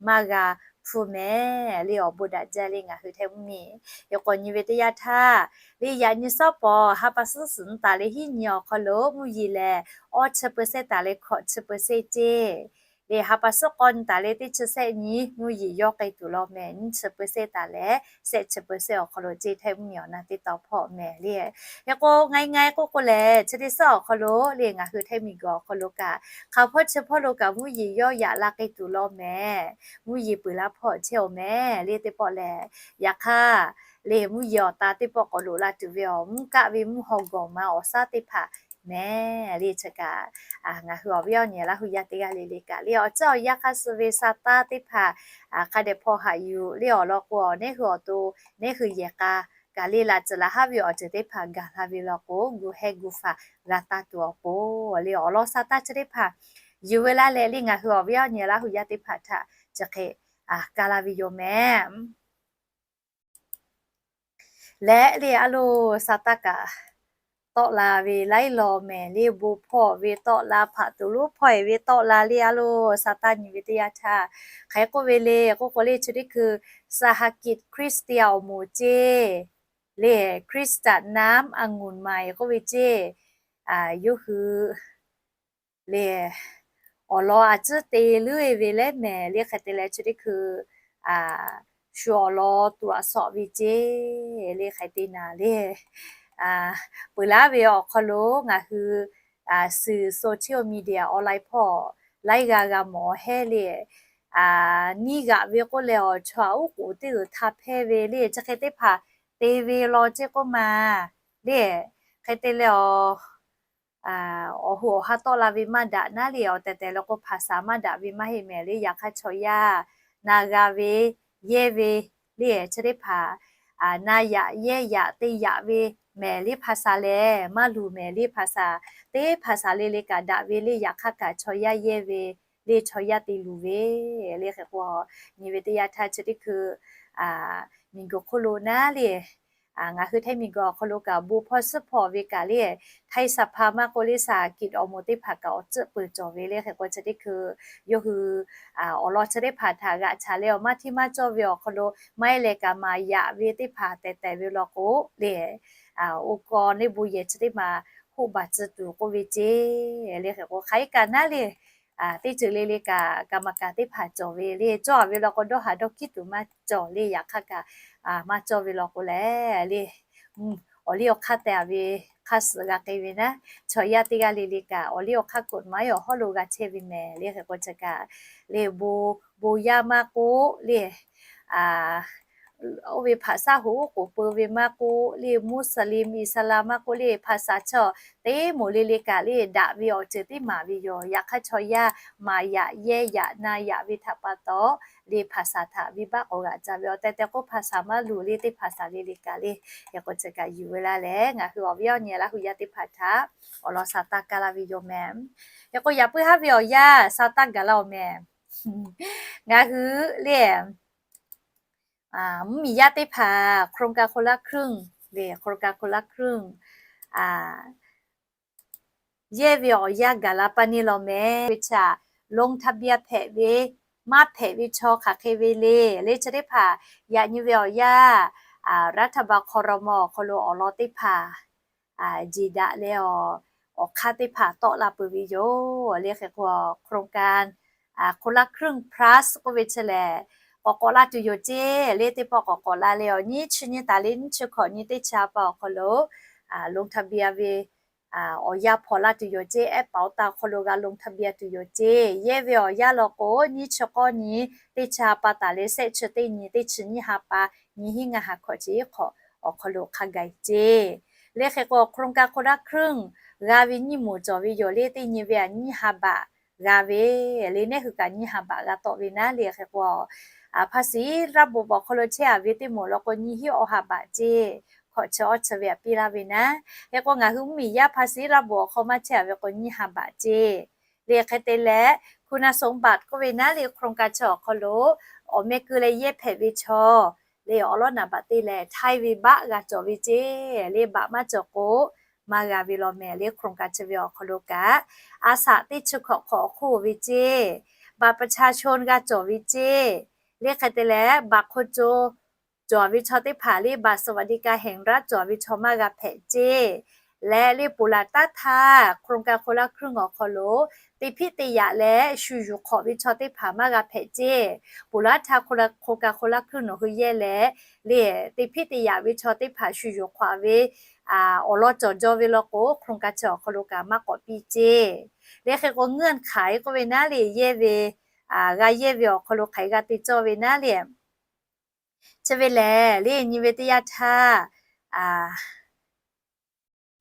maˇ g'a hpuˇ mehˍ le awˬ bon daꞈ jaˇ le ngaˬ hui Htaiˇ mvuhˇmiˬ. Hk'e k'o nyi ve teˇ yanˇ htaˇ le yaꞈ nyi suhˉ pawˍ ha pa suhˉ suhˍ nyi taˍ leh hiˉ nyi awˬ hk'aw lo mvuhˇ yeˬ lehˬ awˇ chi เปอร์เซ็นต์ taˍ leh hkawꞈ chi เปอร์เซ็นต์ ceˇ. Le ha pa suhˉ k'awˇ nyi taˍ leh teˇ chi sehˆ nyi mvuhˇ yeˬ yawˇ k'ai tuˬ law mehˍ nyiˇ chi เปอร์เซ็นต์ taˍ leh sehˆ chi เปอร์เซ็นต์ awˬ hk'aw lo ceˇ Htaiˇ mvuhˇmiˬ awˬ na teˇ taw hpawˇ mehˍ le. Hk'e k'o ngai ngai k'oˆ k'o lehˬ chi teˇ suhˉ awˬ hk'aw lo le ngaˬ hui Htaiˇ miˬguiˬ awˬ hk'aw lo kaꞈ hk'a hpawˇ chi hpawˇ lo kaꞈ mvuhˇ yeˬ yawˇ yaꞈ la k'ai tuˬ law mehˍ. Mvuhˇ yeˬ peuˬ la hpawˇ chehˇ-oˬ mehˍ le teˇ pawˆ lehˬ. Yaꞈ hk'aˇ le mvuhˇ yeˬ awˬ ta teˇ pawˆ k'awꞈ loꞈ la tuˬ ve awˬ mvuhˇ kaˆ ve mvuhˇ haw gawˬ ma awˬ shaˉ teˇ hpaˍ mehˍ le chi kaꞈ ngaˬ hui awˬ viˉ awˬ nyi Laˇ huˍ yaˇ teˇ g'aˇ le le kaꞈ le awˬ caˇ awˬ yanˇ hk'aˇ suh ve sa taˇ teˇ hpaˍ hk'a dehꞈ hpawˇ haꞈ yuˬ le awˬ lawn k'o neˇ hui awˬ to neˇ hui yehˬ k'a kaꞈ le laꞈ ceuˬ laꞈ haˉ ve awˬ ceuˬ teˇ hpaˍ gaˬ la ve law k'o gu hehˇ gu faˍ g'a taˇ tuˬ awˬ pon le awˬ lawn sa taˇ chi teˇ hpaˍ yuˬ veu laˇ leh le ngaˬ hui awˬ viˉ awˬ nyi Laˇ huˍ yaˇ teˇ hpaˍ htaꞈ chi hk'e ka la ve yoˬ mehˍ. leh le a loˬ, sa taˇ kaꞈ tawˆ la ve laiˉ law mehˍ le, bon hpawˇ ve tawˆ la, hpaꞈ tuˬ lonˉ hpawˇ-e ve tawˆ la le a loˬ, sa taˇ nyi ve teˇ yanˇ htaˇ, hk'aˬ hk'e k'oˆ ve le k'oˆ k'o le, chi teˇ hkui สหกิจคริสเตียน awˬ moˍ ceˇ le, คริสตจักรน้ำองุ่นใหม่ k'oˆ ve ceˇ, yawˇ hui le awˬ lawn a ciˉ te leuˉ-e ve leh mehˍ le, hk'e te leh chi teˇ hkui shu awˬ lawn tuꞈ a sawꞈ ve ceˇ le, hk'e te naˍ le. Peuˬ laˉ ve awˬ hk'aw lo ngaˬ hui suhˍ social media online hpawˇ laiˉ g'aˇ g'a mawˬ hehˉ le, neˇ g'aꞈ ve k'oˆ leh awˬ chaw aꞈ uˉ k'oˍ teˇ g'uiˬ htaˇ hpehˇ ve le, chi hk'e teˇ hpaˍ te ve law ceˇ k'oˆ ma le. Hk'e te leh awˬ awˬ hoꞈ awˬ ha tawˆ la ve maˇ daꞈ naˉ le, awˬ tehˬ tehˬ le k'o hpaˍ saˍ maˇ daꞈ ve maˇ heˆ mehˍ le, yaꞈ hk'aˇ chaw yaˇ na g'a ve yehˇ ve le, chi teˇ hpaˍ na yaꞈ yehˇ yaꞈ te yaꞈ ve mehˍ le, hpaˍ saˍ lehˬ maˇ luˬ mehˍ le, hpaˍ saˍ teˇ hpaˍ saˍ le le kaꞈ daꞈ ve le, yaꞈ hk'aˇ kaꞈ chaw yaˇ yehˇ ve le, chaw yaˇ te luˬ ve le. Hk'e k'o nyi ve teˇ yanˇ htaˇ chi teˇ hkui miˬguiˬ hk'oˆ lo naˉ le, ngaˬ hui Htaiˇ miˬguiˬ awˬ hk'aw lo kaꞈ bon hpawˇ suhˉ hpawˇ ve kaꞈ le, ไทยสภา maˇ k'oˆ le สหกิจ awˬ moˍ teˇ hpaˍ kaꞈ awˬ tcuhˆ peuˬ cawˬ ve le. Hk'e k'o chi teˇ hkui yawˇ hui awˬ lawn chi teˇ hpaˍ htaꞈ g'aꞈ chaˍ leh awˬ maˇ hteˇ maˇ cawˇ ve awˬ hk'aw lo maˇ heˆ leh kaꞈ maˍ yaꞈ ve teˇ hpaˍ tehˬ tehˬ ve law k'o le, oˇ kaw neˇ bon yehˬ chi teˇ maˬ hoˆ baˬ tcuh tuˬ k'oˆ ve ceˇ le. Hk'e k'o hk'aˬ hk'e kaꞈ naˉ le, teˇ ceuˬ le le kaꞈ kaꞈ maˍ kaꞈ teˇ hpaˍ cawˬ ve le, cawˇ a ve law k'o dawˇ haˍ dawˇ hkiˉ tuˬ maˇ cawˬ le, yaꞈ hk'aˇ kaꞈ maˇ cawˇ ve law k'o leh le, awˬ liˇ awˬ hk'aˇ teh a ve hk'aˇ suh g'a k'ai ve naˉ, chaw yaˇ teˇ g'aˇ le le kaꞈ awˬ liˇ awˬ hk'aˇ กฎหมาย awˬ hawˉ lo g'a chehˇ ve mehˍ le. Hk'e k'o chi kaꞈ le bon, bon yaˇ maˇ k'oˆ le, oˇ ve hpaˍ saˉ hoꞈ uˉ k'oˍ peu ve maˇ k'oˆ le, Muslim, Islam maˇ k'oˆ le, hpaˍ saˍ chaw teˇ moˍ le le kaꞈ le daꞈ ve awˬ ceuˬ teˇ maˍ ve yoˬ. Yaꞈ hk'aˇ chaw yaˇ maˍ yaꞈ yehˇ yaꞈ na yaꞈ ve htaꞈ pa taw le hpaˍ saˍ htaꞈ venˇbaˆ k'awꞈ g'aꞈ ca ve awˬ tehˬ tehˬ k'o hpaˍ saˍ maˇ luˬ le, teˇ hpaˍ saˍ le le kaꞈ le, hk'e k'o chi kaꞈ yuˬ ve laˇ leh ngaˬ hui awˬ viˉ awˬ nyi Laˇ hu yaˇ teˇ hpaˍ htaꞈ awˬ lawn sa taˇ kaˇ laˇ ve yoˬ mehˍ. Hk'e k'o yaꞈ puiˉ haˉ ve awˬ yanˇ sa taˇ gaˬ la awˬ mehˍ. Ngaˬ hui le mvuhˇmiˬ yaˇ teˇ hpaˍ โครงการคนละครึ่ง le, โครงการคนละครึ่ง yehˇ ve awˬ yanˇ gaˬ la pa neˇ law mehˍ. Ve chaꞈ ลงทะเบียน hpehꞈ ve maˇ hpehꞈ ve chaw hk'aˬ hk'e ve le le chi teˇ hpaˍ yaꞈ nyi ve awˬ yanˇ รัฐบาล ครม. awˬ hk'aw lo awˬ lawn teˇ hpaˍ jeˬ daꞈ leh awˬ hk'aˇ teˇ hpaˍ tawˆ la peuˬ ve yoˬ le. Hk'e k'o โครงการ คนละครึ่ง plus k'oˆ ve chi lehˬ k'awꞈ k'awꞈ la tuˬ yoˬ ceˇ le. Teˇ pawˆ k'awꞈ k'awꞈ la leh awˬ nyiˇ chi nyiˇ taˍ le nyiˇ chi hkawꞈ nyi teˇ chi ha pa awˬ hk'aw lo ลงทะเบียน ve awˬ yanˇ hpaw laˇ tuˬ yoˬ ceˇ. แอปเป๋าตัง awˬ hk'aw lo g'a ลงทะเบียน tuˬ yoˬ ceˇ. Yehˇ ve awˬ yanˇ law k'o nyiˇ chi k'awˇ nyi teˇ chi ha pa taˍ leh shehˆ chi teˇ nyi teˇ chi nyiˇ ha pa nyi hiˉ ngaˇ ha hkawꞈ chi iˉ hk'awꞈ awˬ hk'aw lo hk'a gaˬ ceˇ le. Hk'e k'o โครงการ คนละครึ่ง g'a ve nyiˇ moˍ cawˬ ve yoˬ le. Teˇ nyi ve a nyiˇ ha baꞈ g'a ve le, nehˉ hui kaꞈ nyiˇ ha baꞈ g'a tawˆ ve naˉ le. Hk'e k'o ภาษีระบบ awˬ hk'aw lo chehˇ a ve teˇ moˍ law k'o nyi hiˉ awˬ ha baꞈ ceˇ, hkawꞈ chi awˇ chi ve a piˇ laˇ ve naˉ. Hk'e k'o ngaˬ hui mvuhˇmiˬ yaˇ ภาษีระบบ awˬ hk'aw maˇ chehˇ a ve k'o nyiˇ ha baꞈ ceˇ le. Hk'e te leh คุณสมบัติ k'oˆ ve naˉ le โครงการ chi awˬ hk'aw lo awˬ meh keu leh yehˇ hpehꞈ ve chaw le awˬ lawˉ naˍ baꞈ te leh htaiˇ ve baˆ g'a cawˬ ve ceˇ le. Baꞈ maˇ cawˬ k'o maˇ g'a ve law mehˍ le. โครงการ chi ve awˬ hk'aw lo kaꞈ a shaꞈ teˇ chi hkawꞈ hk'awꞈ awˬ hk'oˆ ve ceˇ, บัตรประชาชน g'a cawˬ ve ceˇ le. Hk'e te leh บัตรคนจน cawˬ ve chaw teˇ hpaˍ le บัตรสวัสดิการแห่งรัฐ cawˬ ve chaw maˇ g'a hpehꞈ ceˇ. Leh le ponˬ laˬ taˉ htaˇ โครงการ คนละครึ่ง awˬ hk'aw lo te hpiˆ te yaꞈ leh shu yuˬ hk'awꞈ ve chaw teˇ hpaˍ maˇ g'a hpehꞈ ceˇ. Ponˬ laˬ htaˇ โครงการ คนละครึ่ง nawˬ hui yehˇ leh le te hpiˆ te yaꞈ ve chaw teˇ hpaˍ shu yuˬ hk'awꞈ ve awˬ lawn cawˬ jaw ve law k'o โครงการ chi awˬ hk'aw lo kaꞈ maˇ k'awꞈ piˇ ceˇ le. Hk'e k'o เงื่อนไข k'oˆ ve naˉ le yehˇ ve g'a yehˇ ve awˬ hk'aw lo hk'aˬ hk'e g'a te cawˇ ve naˉ le. Chi ve lehˬ le nyi ve teˇ yanˇ htaˇ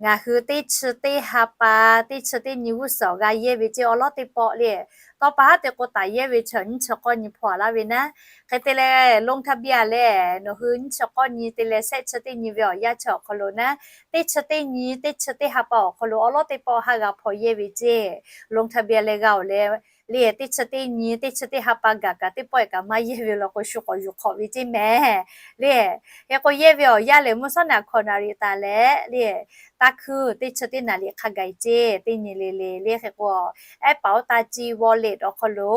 ngaˬ hui teˇ chi teˇ ha pa, teˇ chi teˇ nyi g'uˇ suhˍ g'a yehˇ ve ceˇ. Awˬ lawˉ teˇ pawˆ le, tawˇ pa haˉ te k'o taˍ yehˇ ve chaw nyiˇ chi k'awˇ nyi hpaw laˇ ve naˉ. Hk'e te leh ลงทะเบียน lehˬ nawˬ hui nyiˇ chi k'awˇ nyi te leh shehˆ chi teˇ nyi ve awˬ yanˇ chi awˬ hk'aw lo naˉ, teˇ chi teˇ nyi teˇ chi teˇ ha pa awˬ hk'aw lo awˬ lawˉ teˇ pawˆ haˉ g'a hpaw yehˇ ve ceˇ. ลงทะเบียน leh g'a oˬ leh le teˇ chi teˇ nyi teˇ chi teˇ ha pa gaˬ kaꞈ teˇ pawˆ e kaꞈ maˇ yehˇ ve law k'o shu k'awꞈ yuˬ hk'awꞈ ve ceˇ mehˍ le. Hk'e k'o yehˇ ve awˬ yanˇ lehˬ mvuhˇ shawˉ naꞈ hkawꞈ naˍ riˍ taˍ leh le, taˇ hkuiˇ teˇ chi teˇ naˍ riˍ hk'a gaˬ e ceˇ teˇ nyi le le le. Hk'e k'o ehˉ paˍ oˇ taˇ ci wallet awˬ hk'aw lo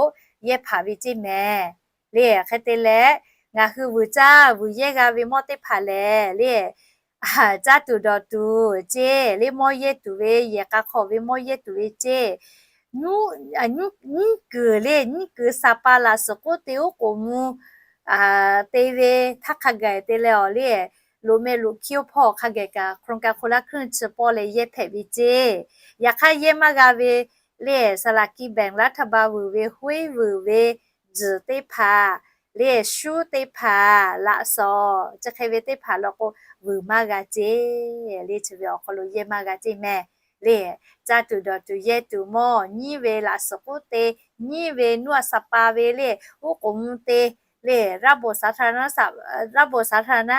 yehˇ hpaˍ ve ceˇ mehˍ le. Hk'e te leh ngaˬ hui vuiˬ caˇ vuiˬ yehˇ g'a ve mawˇ teˇ hpaˍ lehˬ le, caˇ tuˬ dawˬ tuˬ ceˇ le, mawˇ yehˇ tuˬ ve yehˬ k'a hk'aw ve mawˇ yehˇ tuˬ ve ceˇ, nyiˉ kuiˬ le, nyiˉ kuiˬ saˍ pa laꞈ suhˍ k'oˆ te oˉ k'oˍ mvuh te ve htaˇ hk'a gaˬ te leh awˬ le, loꞈ meh loꞈ hkiˇ oˇ hpawˇ hk'a gaˬ kaꞈ โครงการคนละครึ่ง chi pawˆ leh yehˇ hpehꞈ ve ceˇ. Yaꞈ hk'aˇ yehˇ maˇ g'a ve le, สลากกินแบ่งรัฐบาล vuiˬ ve huiˉ vuiˬ ve tzuhˬ teˇ hpaˍ le, shuˉ teˇ hpaˍ laꞈ suhˍ chi hk'e ve teˇ hpaˍ law k'o vuiˬ maˇ g'a ceˇ le. Chi ve awˬ hk'aw lo yehˇ maˇ g'a ceˇ mehˍ le. Caˇ tuˬ dawˬ tuˬ yehˇ tuˬ mawˇ nyiˉ ve laꞈ suhˍ k'oˆ te, nyiˉ ve nuˇ a saˍ pa ve le, oˉ k'oˍ mvuh te le, ระบบสาธารณะ ระบบสาธารณะ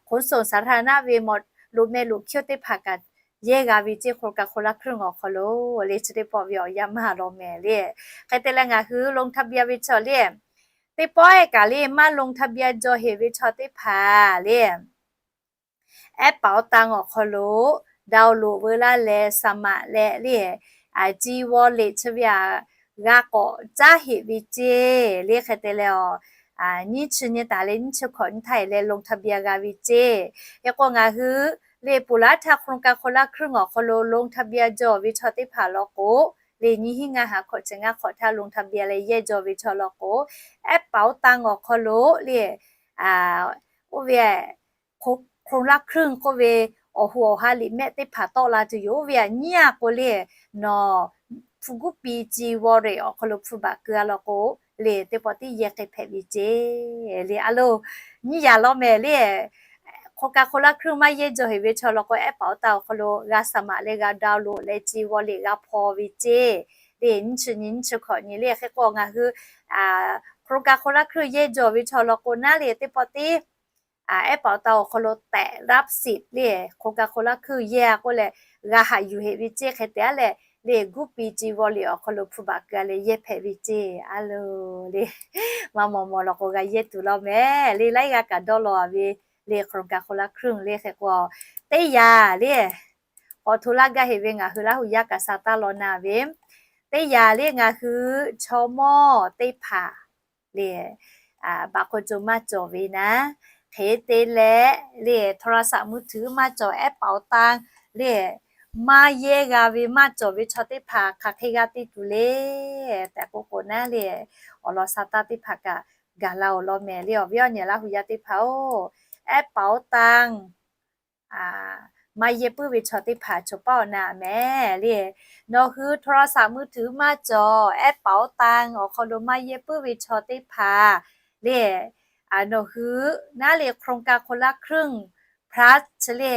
ขนส่งสาธารณะ ve mawˬ loꞈ meh loꞈ hkiˇ oˇ teˇ hpaˍ kaꞈ yehˇ g'a ve ceˇ โครงการคนละครึ่ง awˬ hk'aw lo le. Chi teˇ pawˆ ve awˬ yanˇ maˇ law mehˍ le. Hk'e te leh ngaˬ hui ลงทะเบียน ve chaw le, teˇ pawˆ e kaꞈ le maˇ ลงทะเบียน jaw heꞈ ve chaw teˇ hpaˍ le, ehˉ paˍ oˇ taˇ awˬ hk'aw lo download veu laˇ leh สมัคร leh le, จี wallet chi ve aꞈ g'a k'awꞈ caˉ heꞈ ve ceˇ le. Hk'e te leh awˬ nyiˇ chi nyi taˍ leh nyiˇ chi hkawꞈ nyi htaˇ e leh ลงทะเบียน g'a ve ceˇ. Hk'e k'o ngaˬ hui le ponˬ laˇ htaˇ โครงการคนละครึ่ง awˬ hk'aw lo ลงทะเบียน jaw ve chaw teˇ hpaˍ law k'o le, nyiˇ hinˉ ngaˇ ha hkawꞈ chi ngaˇ hk'awꞈ htaˇ ลงทะเบียน leh yehˇ jaw ve chaw law k'o, ehˉ paˍ oˇ taˇ awˬ hk'aw lo le, oˇ ve โครงการคนละครึ่ง k'oˆ ve awˬ hoꞈ awˬ ha liꞈ mehˆ teˇ hpaˍ tawˆ la tuˬ yoˬ. Oˇ ve aꞈ nyiˉ a k'o le, nawˬ hpu guˉ pi จี wallet awˬ hk'aw lo hpu baꞈ keu a law k'o le, teˇ pawˆ tiˉ yehˇ k'ai hpehꞈ ve ceˇ le. A lo nyiˇ yaꞈ law mehˍ le. โครงการคนละครึ่ง maˇ yehˇ jaw heꞈ ve chaw law k'o, ehˉ paˍ oˇ taˇ awˬ hk'aw lo g'a สมัคร leh g'a download leh จี wallet g'a hpaw ve ceˇ le. Nyiˇ chi nyi nyiˇ chi hkawꞈ nyi le. Hk'e k'o ngaˬ hui โครงการคนละครึ่ง yehˇ jaw ve chaw law k'o naˉ le, teˇ pawˆ tiˉ ehˉ paˍ oˇ taˇ awˬ hk'aw lo tehꞈ รับสิทธิ์ le, โครงการคนละครึ่ง yehˇ a k'oˆ leh g'a haꞈ yuˬ heꞈ ve ceˇ. Hk'e te a leh le, guˉ pi จี wallet awˬ hk'aw lo hpu baꞈ keu a leh yehˇ hpehꞈ ve ceˇ. A lo le, maˇ mawˬ mawˬ law k'o g'a yehˇ tuˬ law mehˍ le. Laiˉ g'aˇ kaꞈ dawˇ law a ve le, โครงการคนละครึ่ง le. Hk'e k'o teˇ yaꞈ le, k'awꞈ hto laˇ gaˇ heꞈ ve ngaˬ hui Laˇ huˍ yaˇ kaꞈ sha taˇ law na ve, teˇ yaꞈ le ngaˬ hui chaw mawˇ teˇ hpaˍ le, baꞈ hk'o co maˇ cawˬ ve naˉ, hk'e te leh le โทรศัพท์มือถือ maˇ cawˬ, ehˉ paˍ oˇ taˇ le maˇ yehˇ g'a ve maˇ cawˬ ve chaw teˇ hpaˍ hk'aˬ hk'e g'a te tuˬ le. Tehꞈ k'oˆ k'o naˉ le, awˬ lawn sha taˇ teˇ hpaˍ kaꞈ gaˬ la awˬ lawn mehˍ le. Awˬ viˉ awˬ nyi Laˇ huˍ yaˇ teˇ hpaˍ oˬ, ehˉ paˍ oˇ taˇ maˇ yehˇ puiˉ ve chaw teˇ hpaˍ chaw paˇ awˬ na mehˍ le. Nawˬ hui โทรศัพท์มือถือ maˇ cawˬ, ehˉ paˍ oˇ taˇ awˬ hk'aw lo maˇ yehˇ puiˉ ve chaw teˇ hpaˍ le, nawˬ hui naˉ le โครงการคนละครึ่ง plus chi le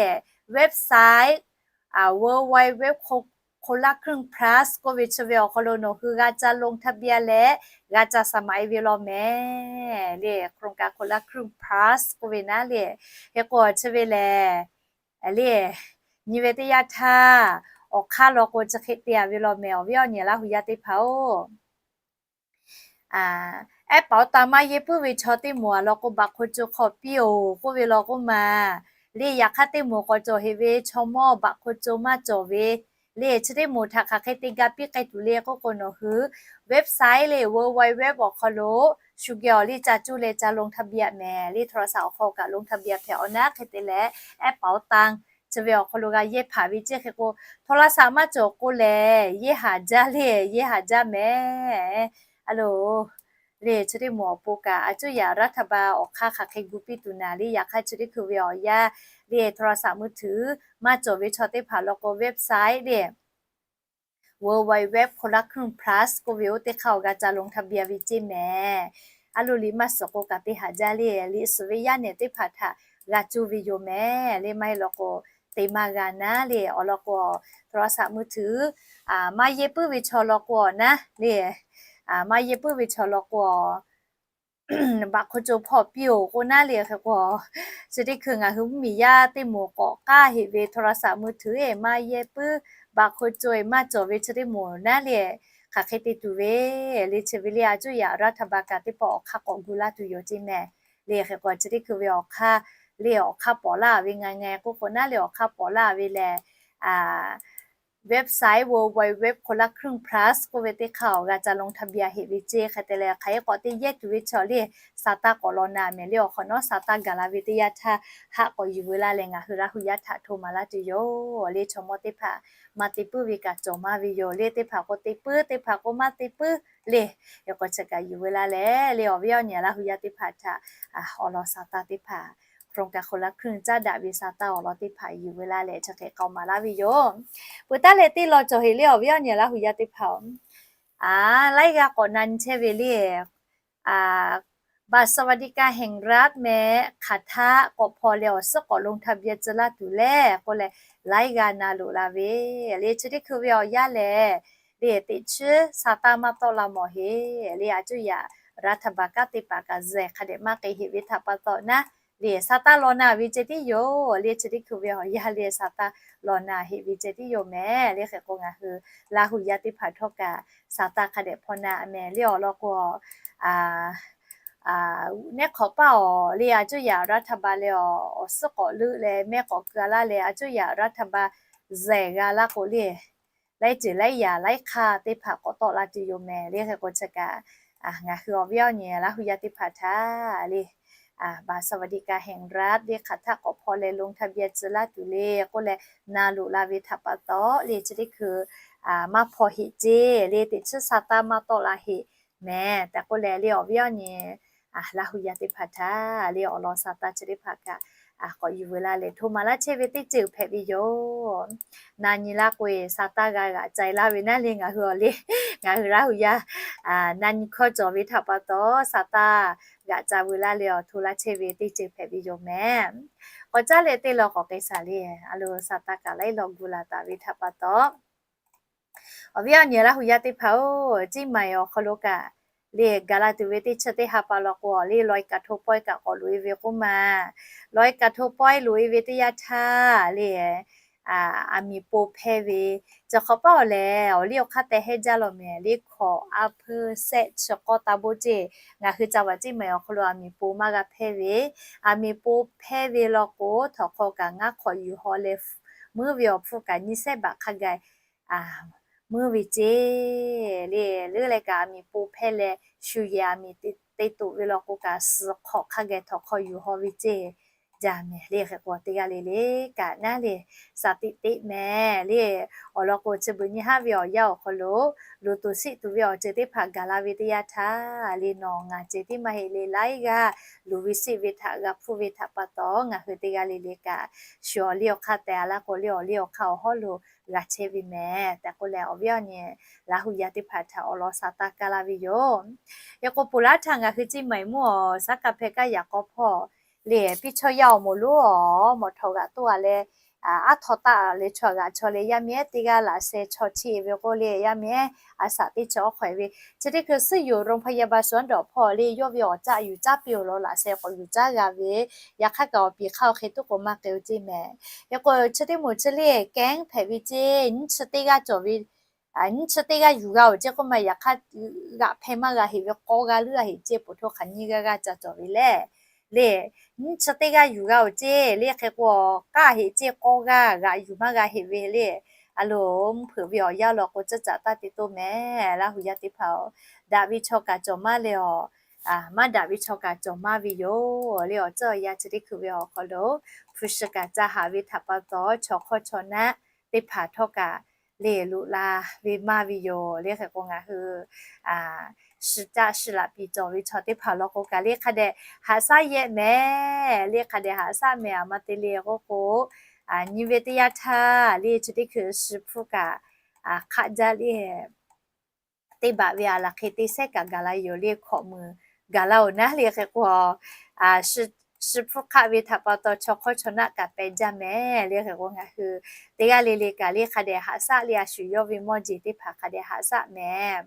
website www คนละครึ่ง plus k'oˆ ve chi ve awˬ hk'aw lo nawˬ hui g'a ca ลงทะเบียน leh g'a ca สมัคร e ve law mehˍ le. โครงการคนละครึ่ง plus k'oˆ ve naˉ le, hk'e k'o chi ve lehˬ le, nyi ve teˇ yanˇ htaˇ awˬ hk'aˇ law k'o chi hk'e te a ve law mehˍ. Awˬ viˉ awˬ nyi Laˇ huˍ yaˇ teˇ hpaˍ oˬ, ehˉ paˍ oˇ taˇ maˇ yehˇ puiˉ ve chaw teˇ moˍ a law k'o, baꞈ hk'o co hk'awꞈ piˇ oˬ k'oˆ ve law k'oˆ ma le. Yaꞈ hk'aˇ teˇ moˍ k'awꞈ cawˬ heꞈ ve chaw mawˇ baꞈ hk'o co maˇ cawˬ ve le, chi teˇ moˍ htaꞈ hk'aˬ hk'e te ga piˇ k'ai tuˬ le k'oˆ k'o, nawˬ hui website le www awˬ hk'aw lo shu geh awˬ liˇ ca cuˇ leh ca ลงทะเบียน mehˍ le. โทรศัพท์ awˬ hk'aw kaꞈ ลงทะเบียน hpehꞈ awˬ naˉ. Hk'e te leh ehˉ paˍ oˇ taˇ chi ve awˬ hk'aw lo g'a yehˇ hpaˍ ve ceˇ. Hk'e k'o โทรศัพท์ maˇ cawˬ k'o lehˬ yehˇ haˍ jaˇ le, yehˇ haˍ jaˇ mehˍ. A lo le, chi teˇ moˍ awˬ pon kaꞈ a cuˇ yaꞈ รัฐบาล awˬ hk'aˇ hk'aˬ hk'e gu piˇ tuˬ naˍ le. Yaꞈ hk'aˇ chi teˇ hkui ve awˬ yanˇ le โทรศัพท์มือถือ maˇ cawˬ ve chaw teˇ hpaˍ law k'o website le www คนละครึ่ง plus k'oˆ ve oˇ teˇ hk'aˇ awˬ g'a ca ลงทะเบียน ve ceˇ mehˍ. A lo liꞈ maˇ suhˍ k'o kaꞈ te haˍ jaˇ le, liꞈ suhˍ ve yaˇ nehˬ teˇ hpaˍ htaꞈ g'a cuˇ ve yoˬ mehˍ le. Maˇ heˆ law k'o te maˇ g'a naˉ le. Awˬ lawn k'o โทรศัพท์มือถือ maˇ yehˇ puiˉ ve chaw law k'o awˬ naˉ le, maˇ yehˇ puiˉ ve chaw law k'o awˬ baꞈ hk'o co hpawˇ piˇ oˬ k'o naˉ le. Hk'e k'o chi teˇ hkui ngaˬ hui mvuhˇmiˬ yaˇ teˇ moˍ k'awꞈ k'aˇ heꞈ ve โทรศัพท์มือถือ e maˇ yehˇ puiˉ, baꞈ hk'o co e maˇ cawˬ ve chi teˇ moˍ naˉ le, hk'aˬ hk'e te tuˬ ve le. Chi ve le a cuˇ yaꞈ รัฐบาล kaꞈ teˇ pawˆ awˬ hk'aˇ k'awꞈ gu laˇ tuˬ yoˬ ceˇ mehˍ. Le hk'e k'o chi teˇ hkui ve awˬ hk'aˇ le awˬ hk'aˇ pawˍ laˇ ve ngaˬ ngaˬ k'oˆ k'o naˉ le awˬ hk'aˇ pawˍ laˇ ve lehˬ, website โวลด์วิวเว็บ คนละครึ่ง plus k'oˆ ve teˇ hk'aˇ awˬ g'a ca ลงทะเบียน heˆ ve ceˇ. Hk'e te leh hk'aˬ hk'e k'awꞈ te yehˇ tuˬ ve chaw le, sa taˇ k'awꞈ law na mehˍ le. Awˬ hk'awꞈ nawˉ sa taˇ gaˬ la ve teˇ yanˇ htaˇ haˆ k'awꞈ yuˬ veu laˇ leh ngaˬ hui Laˇ hu yaˇ htaꞈ hto maˍ laˇ tuˬ yoˬ le. Chaw mawˇ teˇ hpaˍ maˇ te puiˉ ve kaꞈ cawˬ maˇ ve yoˬ le. Teˇ hpaˍ k'o te puiˉ, teˇ hpaˍ k'o maˇ te puiˉ le. Hk'e k'o chi kaꞈ yuˬ veu laˇ leh le awˬ viˉ awˬ nyi Laˇ hu yaˇ teˇ hpaˍ htaꞈ awˬ lawn sa taˇ teˇ hpaˍ โครงการคนละครึ่ง caˉ daꞈ ve sa taˇ awˬ lawn teˇ hpaˍ yuˬ veu laˇ leh chi hk'e k'awꞈ maˍ laˇ ve yoˬ. Peuˬ taˉ leh teˇ law cawˬ heˍ le awˬ viˉ awˬ nyi Laˇ hu yaˇ teˇ hpaˍ-oˬ, a laiˉ g'aˇ k'awꞈ na nyi chehˇ ve le. บัตรสวัสดิการแห่งรัฐ mehˍ hk'aˬ htaˆ k'awꞈ hpaw leh awˬ suhˉ k'awꞈ ลงทะเบียน tcuh laˇ tuˬ le k'oˆ leh laiˉ g'aˇ na loꞈ la ve le. Chi teˇ hkui ve awˬ yanˇ lehˬ le teꞈ chiˉ sa taˇ maˇ tawˆ la mawˬ heˍ le. A cuˇ yaꞈ รัฐบาล kanˉ teˇ hpaˍ kaꞈ zuhꞈ hk'a dehꞈ maˇ k'e heˆ ve htaꞈ pa taw naˉ le sa taˇ law na ve ceh tiˉ yoˬ le. Chi teˇ hkui ve awˬ yanˇ le sa taˇ law na heˆ ve ceh tiˉ yoˬ mehˍ le. Hk'e k'o ngaˬ hui Laˇ hu yaˇ teˇ hpaˍ htawˇ kaꞈ sa taˇ hk'a dehꞈ hpaw na mehˍ le. Awˬ lawn k'o neˉ hk'awꞈ paˇ awˬ le a cuˇ yaꞈ รัฐบาล leh awˬ suhˉ k'awꞈ leuˆ leh mehˆ k'awꞈ keu laˇ leh a cuˇ yaꞈ รัฐบาล zuhꞈ g'a laˇ k'o le laiˉ ceuˬ laiˉ yaꞈ laiˉ hk'aˇ teˇ hpaˍ k'awꞈ tawˆ la tuˬ yoˬ mehˍ le. Hk'e k'o chi kaꞈ ngaˬ hui awˬ viˉ awˬ nyi Laˇ hu yaˇ teˇ hpaˍ htaꞈ le บัตรสวัสดิการแห่งรัฐ le hk'aˬ htaˆ k'awꞈ hpaw leh ลงทะเบียน tcuh laˇ tuˬ le k'oˆ leh na loꞈ la ve htaꞈ pa taw le chi teˇ hkui maˇ hpaw heˆ ceˇ le. Teꞈ chiˉ sa taˇ maˇ tawˆ la heˆ mehˍ tehꞈ k'oˆ leh le awˬ viˉ awˬ nyi Laˇ hu yaˇ teˇ hpaˍ htaꞈ le awˬ lawn sa taˇ chi teˇ hpaˍ kaꞈ k'awꞈ yuˬ veu laˇ leh hto maˍ laˇ chehˇ ve teˇ ceuˬ hpehꞈ ve yoˬ. Na nyi laˇ k'o e sa taˇ g'a g'aꞈ ca e laˇ ve naˉ le ngaˬ hui awˬ le ngaˬ hui Laˇ hu yaˇ na nyi hkawˇ cawˬ ve htaꞈ pa taw sa taˇ g'aꞈ ca veu laˇ leh awˬ hto laˇ chehˇ ve teˇ ceuˬ hpehꞈ ve yoˬ mehˍ. K'awꞈ caˉ leh teˇ law k'awꞈ k'ai shaˍ le a lo sa taˇ kaꞈ laiˉ law gu laˬ taˍ ve htaꞈ pa taw awˬ viˉ awˬ nyi Laˇ hu yaˇ teˇ hpaˍ-oˬ, Ciˇ Maiˍ awˬ hk'aw lo kaꞈ le gaˬ la tuˬ ve teˇ chi teˇ ha pa law k'o le ลอยกระทง pawehˇ kaꞈ k'awꞈ loꞈ e ve k'oˆ ma. ลอยกระทง pawehˇ loꞈ e ve teˇ yanˇ htaˇ le aˬ miˍ po hpehˇ ve, chi hk'awꞈ paˇ awˬ lehˬ awˬ liˇ awˬ hk'aˇ teh hehnˇ jaˇ law mehˍ le hkawꞈ a hpeuˇ sehˆ chi k'awˇ ta boˆ ceˇ. Ngaˬ hui ca vaꞈ Ciˇ Maiˍ awˬ hk'aw lo aˬ miˍ po maˇ g'a hpehˇ ve, aˬ miˍ po hpehˇ ve law k'o htawnˍ hk'aw kaꞈ ngaˉ hk'awꞈ yuˬ haw leh meuˉ ve awˬ hpfuhˇ kaꞈ nyiˇ sehˉ baꞈ hk'a gaˬ muˇ ve ceˇ le. Leuˉ leh kaꞈ aˬ miˍ po hpehˇ leh shu yehˬ aˬ miˍ te toꞈ ve law k'o kaꞈ suhˍ hk'awꞈ hk'a gaˬ htawnˍ hk'aw yuˬ haw ve ceˇ. Jaˇ mehˍ le. Hk'e k'o teˇ g'aˇ le le kaꞈ naˉ le sa teꞈ teˆ mehˍ le. Awˬ lawn k'o chi beuꞈ nyi haˉ ve awˬ yanˇ awˬ hk'aw lo luˬ tuˬ siˆ tuˬ ve awˬ ceuˬ teˇ hpaˍ gaˬ la ve teˇ yanˇ htaˇ le nawˬ ngaˬ ceh tiˉ maˇ heˆ le laiˉ g'aˇ luˬ ve siˆ ve htaꞈ g'a hpfuhˇ ve htaꞈ pa taw ngaˬ hui teˇ g'aˇ le le kaꞈ shu awˬ liˇ awˬ hk'aˇ teh a laˇ k'o le awˬ liˇ awˬ hk'aˇ awˬ hawˉ lo g'a chehˇ ve mehˍ tehꞈ k'oˆ leh awˬ viˉ awˬ nyi Laˇ hu yaˇ teˇ hpaˍ htaꞈ awˬ lawn sa taˇ kaˇ laˇ ve yoˬ. Hk'e k'o ponˬ laˇ htaˇ ngaˬ hui Ciˇ Maiˍ mvuhˇ awˬ saˉ kaˇ hpehˇ kaˇ yaꞈ k'aw hpawˇ le piˇ chaw yaˇ awˬ moˍ lonˉ awˬ mawˬ htawnˍ g'aꞈ toˆ a leh aˉ htaw taˆ leh chaw g'aꞈ chaw leh yaˇ miˇ ehˉ teˇ g'aˇ laꞈ sheh chaw cheˇ ve k'oˆ le yaˇ miˇ ehˉ a shaꞈ teˇ chi awˬ hk'aw e ve chi teˇ hkui suhˉ yoˬ. โรงพยาบาลสวนดอก hpawˇ le yawˇ ve awˬ caˆ yuˬ caˉ piˇ awˬ lawn laꞈ sheh k'awꞈ yuˬ caˉ g'a ve, yaꞈ hk'aˇ kaꞈ awˬ piˍ hk'aˇ awˬ hk'e tuˉ k'o maˇ k'ai-o ceˇ mehˍ. Hk'e k'o chi teˇ moˍ chi le kehˉ hpehꞈ ve ceˇ. Nyiˇ chi teˇ g'aˇ cawˬ ve nyiˇ chi teˇ g'aˇ yuˬ g'a-oˬ ceˇ k'oˆ ma yaꞈ hk'aˇ g'aꞈ hpehˇ maˇ g'a heˆ ve k'awˇ g'aˇ leuˉ g'a heˆ ceˇ. Poˬ htoˇ hk'aˬ nyiˇ g'aˇ g'aˇ ca cawˬ ve le le nyiˇ chi teˇ g'aˇ yuˬ g'a-oˬ ceˇ le. Hk'e k'o k'aˇ heˆ ceˇ k'awˇ g'aˇ g'aꞈ yuˬ maˇ g'a heˆ ve le. A loˍ mvuhˇ hpeuꞈ ve awˬ yanˇ law k'o caˇ caꞈ taˇ te toˆ mehˍ. Laˇ hu yaˇ teˇ hpaˍ-oˬ, daꞈ ve chaw kaꞈ cawˬ maˇ leh awˬ maˇ daꞈ ve chaw kaꞈ cawˬ maˇ ve yoˬ le. Awˬ ceuˬ awˬ yanˇ chi teˇ hkui ve awˬ hk'aw lo hpu shi kaꞈ ca haꞈ ve htaꞈ pa taw chaw hk'awˇ chaw naˆ teˇ hpaˍ htawˇ kaꞈ le loꞈ la ve maˇ ve yoˬ le. Hk'e k'o ngaˬ hui shi caˆ shi laꞈ piˍ cawˬ ve chaw teˇ hpaˍ law k'o kaꞈ le hk'a dehꞈ haꞈ shaˉ yehˆ mehˍ le. Hk'a dehꞈ haꞈ shaˉ mehˍ. A ma te le k'oˆ k'o nyi ve teˇ yanˇ htaˇ le chi teˇ hkui shi hpfuhˇ kaꞈ hk'aˆ jaˇ le teˇ baꞈ ve a laˬ hk'e te sehˉ kaꞈ gaˬ la yoˬ le hkawꞈ muiˬ gaˬ la-oˬ naˉ le. Hk'e k'o shi hpfuhˇ hk'aˆ ve htaꞈ pa taw chaw hk'awˇ chaw naˆ kaꞈ peh jaˇ mehˍ le. Hk'e k'o ngaˬ hui teˇ g'aˇ le le kaꞈ le hk'a dehꞈ haꞈ shaˆ le a shu yawˇ ve mawˇ jeˬ teˇ hpaˍ hk'a dehꞈ haꞈ shaˆ mehˍ.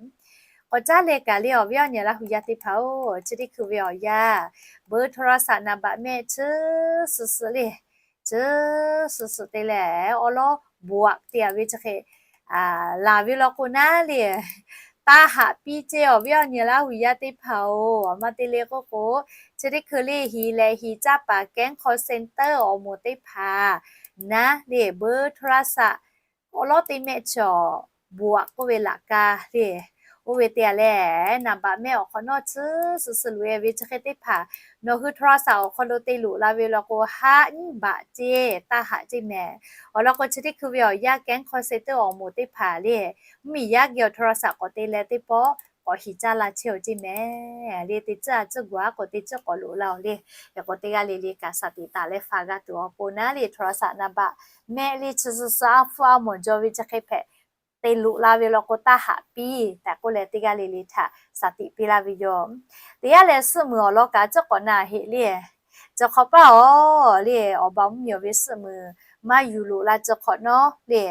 K'awꞈ caˉ leh kaꞈ le awˬ viˉ awˬ nyi Laˇ hu yaˇ teˇ hpaˍ-oˬ, chi teˇ hkui ve awˬ yanˇ beuꞈ hto la saꞈ naˍ baꞈ mehˆ chi suhˍ suhˍ le, chi suhˍ suhˍ te leh awˉ lawˉ bon aꞈ te a ve chi hk'e laˬ ve law k'o naˉ le Taˇ haꞈ piˇ ceˇ awˬ viˉ awˬ nyi Laˇ huˍ yaˇ teˇ hpaˍ-oˬ, aˬ ma te le k'oˆ k'o, chi teˇ hkui le hiˍ leh hiˍ caˇ paˍ แก๊ง call center awˬ moˍ teˇ hpaˍ naˉ le เบอร์โทรศัพท์ awˬ lawˉ teˇ mehˆ chi awˬ bon aꞈ k'oˆ ve laꞈ ka le, oˇ ve te a leh, naˍ baꞈ mehˆ awˬ hk'awꞈ nawˉ chi suhˍ suhˍ loꞈ-e ve chi hk'e teˇ hpaˍ, nawˬ hui โทรศัพท์ awˬ hk'aw lo te loꞈ la ve law k'o, haˆ nyiˉ baꞈ ceˇ taˇ haꞈ ceˇ mehˍ. Awˬ lawn k'o, chi teˇ hkui ve awˬ yanˇ แก๊ง call center awˬ moˍ teˇ hpaˍ le, mvuhˇmiˬ yaˇ geh awˬ โทรศัพท์ k'awꞈ te leh teˇ pawˆ k'awꞈ hiˍ caˇ la chehˇ-oˬ ceˇ mehˍ le. Teˇ ceuˬ a tcuhˇ g'uiˬ a k'o, teˇ ceuˬ k'awꞈ loꞈ la-oˬ le. Hk'e k'o, teˇ g'aˇ le le kaꞈ shaˍ tiꞈ taˍ leh faˍ g'a tuˬ awˬ pon naˉ le โทรศัพท์ naˍ baꞈ mehˆ le chi suhˍ suhˍ a hpfuhˇ a mawˬ jaw ve chi hk'e hpehꞈ te loꞈ la ve law k'o, taˇ haꞈ piˇ tehꞈ k'oˆ leh, teˇ g'aˇ le le htaꞈ shaˍ tiꞈ piˇ laˇ ve yoˬ. Teˇ yanˇ lehˬ, suhˆ muiˬ awˬ lawn kaꞈ tcuhˉ k'awꞈ na heꞈ le. Chi hk'awꞈ paˇ awˬ le, awˬ ba mvuhˇmiˬ awˬ ve suhˆ muiˬ maˇ yuˬ loꞈ la tcuh hk'awꞈ nawˉ le,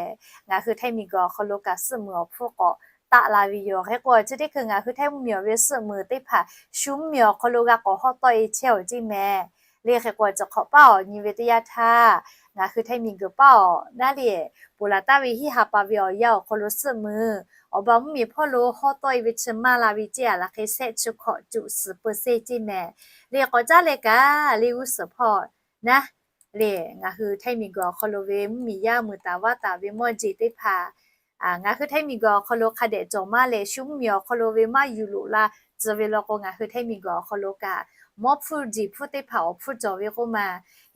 ngaˬ hui htaiˇ miˬ guiˬ awˬ hk'aw lo kaꞈ suhˆ muiˬ awˬ hpfuhˇ k'awꞈ taˆ la ve yoˬ. Hk'e k'o, chi teˇ hkui ngaˬ hui htaiˇ mvuhˇmiˬ awˬ ve suhˆ muiˬ teˇ hpaˍ shu mvuhˇmiˬ awˬ hk'aw lo g'a k'awꞈ hawˉ tawˆ-e chehˇ-oˬ ceˇ mehˍ le. Hk'e k'o, chi hk'awꞈ paˇ awˬ nyi ve teˇ yanˇ htaˇ, ngaˬ hui htaiˇ miˬ guiˬ paˇ awˬ naˉ le, ponˬ laˬ taˍ ve hiˉ ha pa ve awˬ yanˇ awˬ hk'aw lo suhˆ muiˬ awˬ ba mvuhˇmiˬ hpawˇ lo hawˉ tawˆ-e ve chi maˇ la ve ceˇ a laˬ hk'e shehˆ chi hkawꞈ cuꞈ suhˍ peu se ceˇ mehˍ le. K'awꞈ caˉ leh kaꞈ le g'uˇ suhˍ hpawˇ naˉ le, ngaˬ hui htaiˇ miˬ guiˬ awˬ hk'aw lo ve mvuhˇmiˬ yaˇ muiˬ taˍ vaˇ taˍ ve mawˇ jeˬ teˇ hpaˍ ngaˬ hui htaiˇ miˬ guiˬ awˬ hk'aw lo hk'a dehꞈ cawˬ maˇ leh, shu mvuhˇmiˬ awˬ hk'aw lo ve maˇ yuˬ loꞈ la tcuh ve law k'o, ngaˬ hui htaiˇ miˬ guiˬ awˬ hk'aw lo kaꞈ mawˇ hpfuhˇ jeˬ hpfuhˇ teˇ hpaˍ awˬ hpfuhˇ cawˬ ve k'oˆ ma.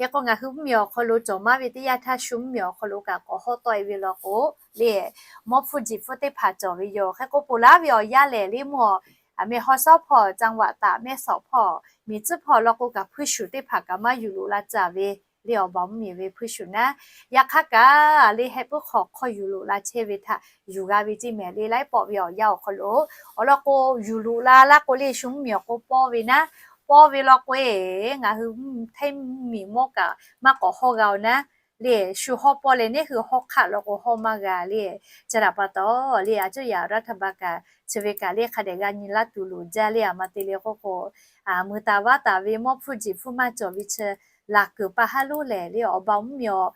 Hk'e k'o, ngaˬ hui mvuhˇmiˬ awˬ hk'aw lo cawˬ maˇ ve teˇ yanˇ htaˇ shu mvuhˇmiˬ awˬ hk'aw lo kaꞈ k'awꞈ hawˉ tawˆ-e ve law k'o le, mawˇ hpfuhˇ jeˬ hpfuhˇ teˇ hpaˍ cawˬ ve yoˬ. Hk'e k'o, ponˬ laˬ ve awˬ yanˇ lehˬ le mvuhˇ a meh haw shawˉ hpawˇ จังหวัดตาก แม่สอด hpawˇ, miˬ tcuhˉ hpawˇ law k'o kaꞈ hpuiˇ shuˍ teˇ hpaˍ kaꞈ maˇ yuˬ loꞈ la tcuh ve le, awˬ ba mvuhˇmiˬ ve hpuiˇ shuˍ naˉ. Yaꞈ hk'aˇ kaꞈ le, heh puiˉ hk'aw hk'aw yuˬ loꞈ la chehˇ ve htaꞈ yuˬ g'a ve ceˇ mehˍ le. Laiˉ pawˆ ve awˬ yanˇ awˬ hk'aw lo awˬ lawn k'o, yuˬ loꞈ la laˇ k'o le, shu mvuhˇmiˬ awˬ k'o pawˇ ve naˉ, pawˇ ve law k'o e, ngaˬ hui htaiˇ mvuhˇmiˬ mawˇ kaꞈ maˇ k'awꞈ hawˉ g'a-oˬ naˉ le. Shu hawˉ pawˇ leh neˇ hui hawˉ hk'aˆ law k'o hawˉ maˇ g'a le. Chi htaꞈ pa taw le, a cuˇ yaꞈ raˇ htaˇ ba kaꞈ chi ve kaꞈ le hk'a dehꞈ g'a nyi laˇ tuˬ loˍ jaˇ le. Aˬ ma te le k'oˆ k'o, muiˬ taˍ vaˇ taˍ ve mawˇ hpfuhˇ jeˬ hpfuhˇ maˇ cawˬ ve chi laˬ kuiˬ pa haˉ lonˉ lehˬ le, awˬ ba mvuhˇmiˬ awˬ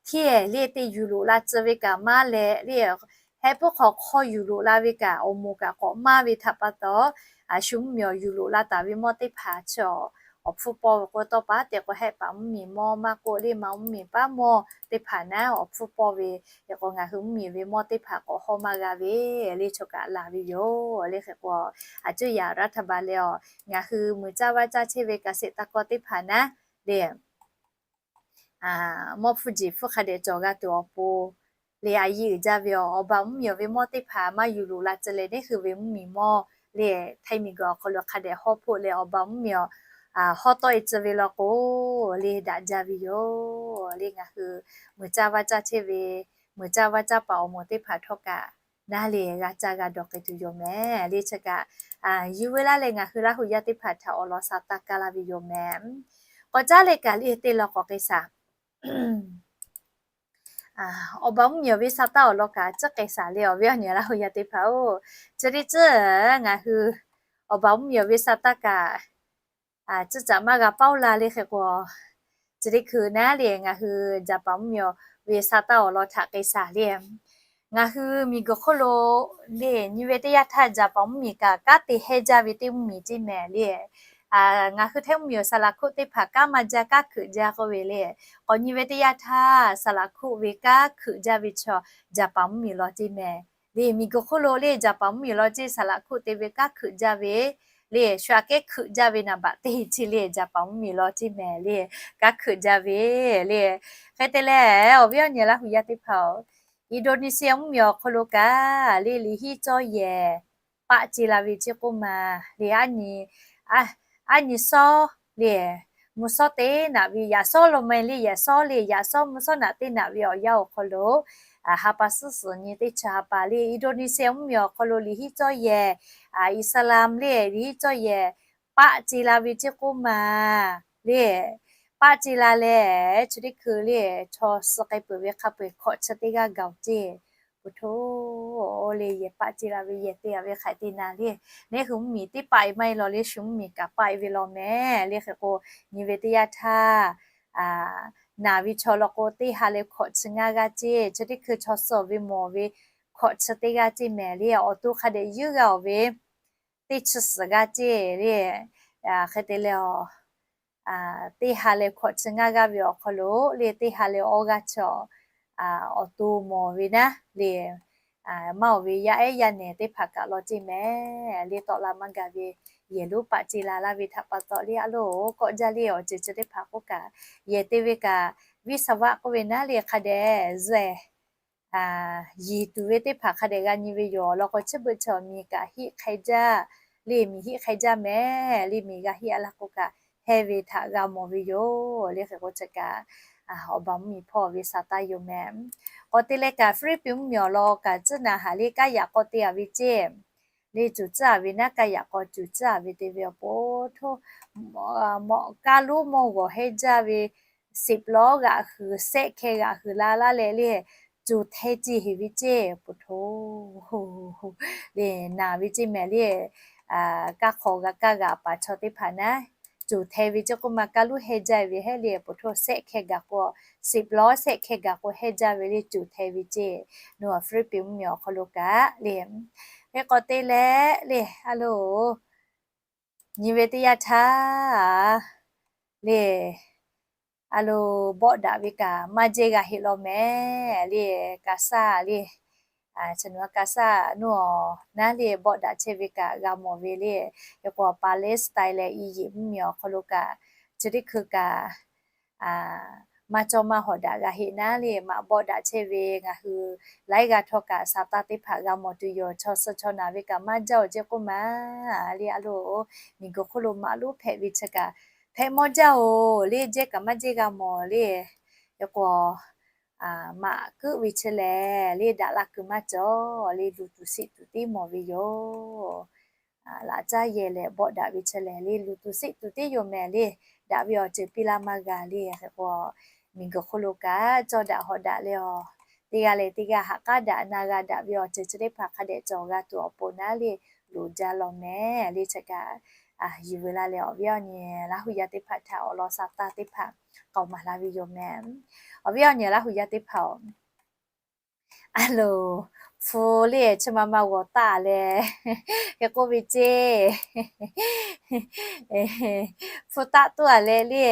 hteˇ le te yuˬ loꞈ la tcuh ve kaꞈ maˇ leh le, heh puiˉ hk'aw hk'aw yuˬ loꞈ la ve kaꞈ awˬ moˍ kaꞈ k'awꞈ maˇ ve htaꞈ pa taw, a shu mvuhˇmiˬ awˬ yuˬ loꞈ la taˍ ve mawˇ teˇ hpaˍ chi awˬ hpfuhˇ pawˇ ve k'o, tawˇ pa tehꞈ k'o, heh paˍ mvuhˇmiˬ mawˇ maˇ k'oˆ le, ma mvuhˇmiˬ paˉ mawˇ teˇ hpaˍ naˉ awˬ hpfuhˇ pawˇ ve. Hk'e k'o, ngaˬ hui mvuhˇmiˬ ve mawˇ teˇ hpaˍ k'awꞈ hawˉ maˇ g'a ve le, chaw kaꞈ laˬ ve yoˬ le. Hk'e k'o, a cuˇ yaꞈ raˇ htaˇ ba leh a, ngaˬ hui muiˬ caˇ vaˇ caˇ chehˇ ve kaꞈ sheˍ taˇ kawˇ teˇ hpaˍ naˉ le, mawˇ hpfuhˇ jeˬ hpfuhˇ hk'a dehꞈ cawˬ g'a tuˬ awˬ pon le, a yiˇ uiˍ jaˇ ve awˬ, awˬ ba mvuhˇmiˬ awˬ ve mawˇ teˇ hpaˍ maˇ yuˬ loꞈ la tcuh leh neˇ hui ve mvuhˇmiˬ mawˇ le, htaiˇ miˬ guiˬ awˬ hk'aw lo hk'a dehꞈ hawˉ hpoˆ leh awˬ ba mvuhˇmiˬ awˬ hawˉ tawˆ-e tcuh ve law k'o le, daꞈ jaˇ ve yoˬ le. Ngaˬ hui muiˬ caˇ vaˇ caˇ chehˇ ve, muiˬ caˇ vaˇ caˇ paˍ awˬ moˍ teˇ hpaˍ htawˇ kaꞈ naˉ le, g'a caˇ g'a dawˬ k'ai tuˬ yoˬ mehˍ le. Chi kaꞈ a yiˇ ve laˇ leh ngaˬ hui Laˇ huˍ yaˇ teˇ hpaˍ htaꞈ awˬ lawn sa taˇ kaˇ laˇ ve yoˬ mehˍ. K'awꞈ caˉ leh kaꞈ le, teˇ lawn k'awꞈ k'ai shaˍ. Awˬ ba mvuhˇmiˬ awˬ ve sa taˇ awˬ lawn kaꞈ tcuhˉ k'ai shaˍ le, awˬ viˉ awˬ nyi Laˇ huˍ yaˇ teˇ hpaˍ-oˬ, chi teˇ tcuhˉ ngaˬ hui awˬ ba mvuhˇmiˬ awˬ ve sa taˇ kaꞈ tcuhˉ caꞈ maˇ g'a paˉ-oˬ la le. Hk'e k'o, chi teˇ hkui naˉ le, ngaˬ hui jaˍ paˍ mvuhˇmiˬ awˬ ve sa taˇ awˬ lawn htaꞈ k'ai shaˍ le. Ngaˬ hui miˬ guiˬ hk'oˆ lo le, nyi ve teˇ yanˇ htaˇ jaˍ paˍ mvuhˇmiˬ kaꞈ kanˉ te hehˇ jaˇ ve teˇ mvuhˇmiˬ ceˇ mehˍ le. Ngaˬ hui htaiˇ mvuhˇmiˬ awˬ saˍ laˍ hkuˆ teˇ hpaˍ kanˉ maˇ jaˇ, kanˉ hkeuꞈ jaˇ k'oˆ ve le. K'awꞈ nyi ve teˇ yanˇ htaˇ saˍ laˍ hkuˆ ve kanˉ hkeuꞈ jaˇ ve chaw jaˍ paˍ mvuhˇmiˬ law ceˇ mehˍ le. Miˬ guiˬ hk'oˆ lo le, jaˍ paˍ mvuhˇmiˬ law ceˇ, saˍ laˍ hkuˆ te ve kanˉ hkeuꞈ jaˇ ve le. Shu aꞈ kehˉ hkeuꞈ jaˇ ve naˍ baꞈ teˇ chi le, jaˍ paˍ mvuhˇmiˬ law ceˇ mehˍ le, kanˉ hkeuꞈ jaˇ ve le. Hk'e te leh, awˬ viˉ awˬ nyi Laˇ huˍ yaˇ teˇ hpaˍ-oˬ, Indonesia mvuhˇmiˬ awˬ hk'aw lo kaꞈ le, liꞈ hiˉ cawˇ yehˬ paˆ ce la ve ceˇ k'oˆ ma le. Aˉ nyi shawˉ le, mvuhˇ shawˉ teˇ naꞈ ve yaꞈ shawˉ lo meh le, yaꞈ shawˉ le, yaꞈ shawˉ mvuhˇ shawˉ naꞈ teˇ naꞈ ve awˬ yanˇ awˬ hk'aw lo, ha pa suhˉ suhˍ nyi teˇ chi ha pa le, Indonesia mvuhˇmiˬ awˬ hk'aw lo liꞈ hiˉ cawˇ yehˬ, Islam le, liꞈ hiˉ cawˇ yehˬ paˆ ce la ve ceˇ k'oˆ ma le. Paˆ ce la leh, chi teˇ hkui le, chaw suh k'ai peuˬ ve hk'a peu-eˬ hkawꞈ chi teˇ g'aˇ gaˬ-oˬ ceˇ. Pu htoˇ, le yehˬ paˆ ce la ve yehˬ te a ve hk'aˬ te na le, neˇ hui mvuhˇmiˬ teˇ paˆ-e maˇ-e law le, shu mvuhˇmiˬ kaꞈ paˆ-e ve law mehˍ le. Hk'e k'o, nyi ve teˇ yanˇ htaˇ naˍ ve chaw law k'o, teˇ ha leh hkawꞈ chi ngaˇ g'aˇ ceˇ. Chi teˇ hkui chaw suh ve mawˬ ve hkawꞈ chi teˇ g'aˇ ceˇ mehˍ le. Awˬ to hk'a dehꞈ yuˇ g'a-oˬ ve teˇ chi suhˍ g'aˇ ceˇ le. Hk'e te leh, teˇ ha leh hkawꞈ chi ngaˇ g'aˇ ve awˬ hk'aw lo le, teˇ ha leh awˇ g'aˇ chi awˬ to mawˬ ve naˉ le, maˇ oˬ ve yaˇ ehˉ yaˇ nehˬ teˇ hpaˍ kaꞈ law ceˇ mehˍ le. Tawˆ la maˇ gaˬ ve yehˬ lonˉ paˆ ce la laˇ ve htaꞈ pa taw le, a loˬ kawˆ jaˇ le. Awˬ ceuˬ chi teˇ hpaˍ k'oˆ kaꞈ, yehˬ te ve kaꞈ viˉ saˍ vaˆ k'oˆ ve naˉ le, hk'a dehꞈ zuhꞈ yiˍ tuˬ ve teˇ hpaˍ hk'a dehꞈ g'a nyi ve yoˬ. Law k'o, chi beuꞈ chi awˬ miˬ kaꞈ hiˆ hk'e jaˇ le, miˬ hiˆ hk'e jaˇ mehˍ le. Miˬ g'a hiˆ a laˇ k'o kaꞈ, heh ve htaꞈ g'a mawˬ ve yoˬ le. Hk'e k'o, chi kaꞈ awˬ ba mvuhˇmiˬ hpawˇ ve sa taˇ yoˬ mehˍ. K'awꞈ te leh kaꞈ, Hpiˇliˇpiˆ mvuhˇmiˬ awˬ lawn kaꞈ tcuhˉ naˍ haˍ le, kaˇ yaꞈ k'aw te a ve ceˇ le, cuˬ tcuhˉ a ve naˉ, kaˇ yaꞈ k'aw cuˬ tcuhˉ a ve te ve awˬ po htoˇ, mawꞈ kaˇ lonˉ mawˇ g'awˬ heh jaˇ ve, sepꞈ lawˉ g'aꞈ huiˍ, sehˆ hkeh g'aꞈ huiˍ la laˇ leh le, cuˬ hteh ce heˍ ve ceˇ po htoˇ le, naˍ ve ceˇ mehˍ le. Kaˇ hk'aw g'a kaˇ g'aꞈ paˍ chaw teˇ hpaˍ naˉ, cuˬ hteh ve ceˇ k'oˆ ma, kaˇ lonˉ heh jaˇ ve hehˉ le, po htoˇ sehˆ hkeh gaˬ k'o, sepꞈ lawˉ sehˆ hkeh gaˬ k'o heh jaˇ ve le, cuˬ hteh ve ceˇ. Nawˬ Hpiˇliˇpiˆ mvuhˇmiˬ awˬ hk'aw lo kaꞈ le, hk'e k'awꞈ te leh le, a loˬ nyi ve teˇ yanˇ htaˇ le, a loˬ bawˆ daꞈ ve kaꞈ maˇ jehˇ g'a heˆ law mehˍ le. Kaˍsaˇ le, chi nawˬ Kaˍsaˇ nuˇ awˬ naˉ le bawˆ daꞈ chehˇ ve kaꞈ g'a mawˬ ve le. Hk'e k'o, Palestine leh Iˉyiꞈ mvuhˇmiˬ awˬ hk'aw lo kaꞈ, chi teˇ hkui kaꞈ maˇ cawˇ maˇ hawˍ daꞈ g'a heˆ naˉ le, maꞈ bawˆ daꞈ chehˇ ve ngaˬ hui laiˉ g'aˇ htawˇ kaꞈ sa taˇ teˇ hpaˍ g'a mawˬ tuˬ yoˬ. Chaw suh chaw naˍ ve kaꞈ maˇ jaˇ-oˬ ceˇ k'oˆ ma le, a loˬ miˬguiˬ hk'oˆ lo maꞈ lonˉ hpehꞈ ve chi kaꞈ hpehꞈ mawˇ jaˇ-oˬ le, jehˇ kaꞈ maˇ jehˇ g'a mawˬ le. Hk'e k'o, maꞈ kuiˉ ve chi lehˬ le, daꞈ la kuiˬ maˇ cawˬ le, luˬ tuˬ seˆ tuˬ tiˉ mawˬ ve yoˬ. Laꞈ caˉ yehˬ leh bawˆ daꞈ ve chi lehˬ le, luˬ tuˬ seˆ tuˬ tiˉ yoˬ mehˍ le. Daꞈ ve awˬ ceuˬ piˇ laˇ maˇ g'a le. Hk'e k'o, miˬguiˬ hk'oˆ lo kaꞈ cawˇ daꞈ hawˍ daꞈ leh, teˇ g'aˇ leh teˇ g'aˇ ha k'aˉ daꞈ na g'a daꞈ ve awˬ ceuˬ chi teˇ hpaˍ hk'a dehꞈ cawˬ g'a tuˬ awˬ pon naˉ le, loˍ jaˇ law mehˍ le. Chi kaꞈ yuˬ veu la leh awˬ viˉ awˬ nyi Laˇ hu yaˇ teˇ hpaˍ htaꞈ awˬ lawn sa taˇ teˇ hpaˍ k'awꞈ maˍ laˇ ve yoˬ mehˍ. Awˬ viˉ awˬ nyi Laˇ hu yaˇ teˇ hpaˍ-oˬ, a loˬ, hpu le chi ma ma g'awˬ taˆ leh, hk'e k'oˆ ve ceˇ, hpu taˆ tuˬ a leh le,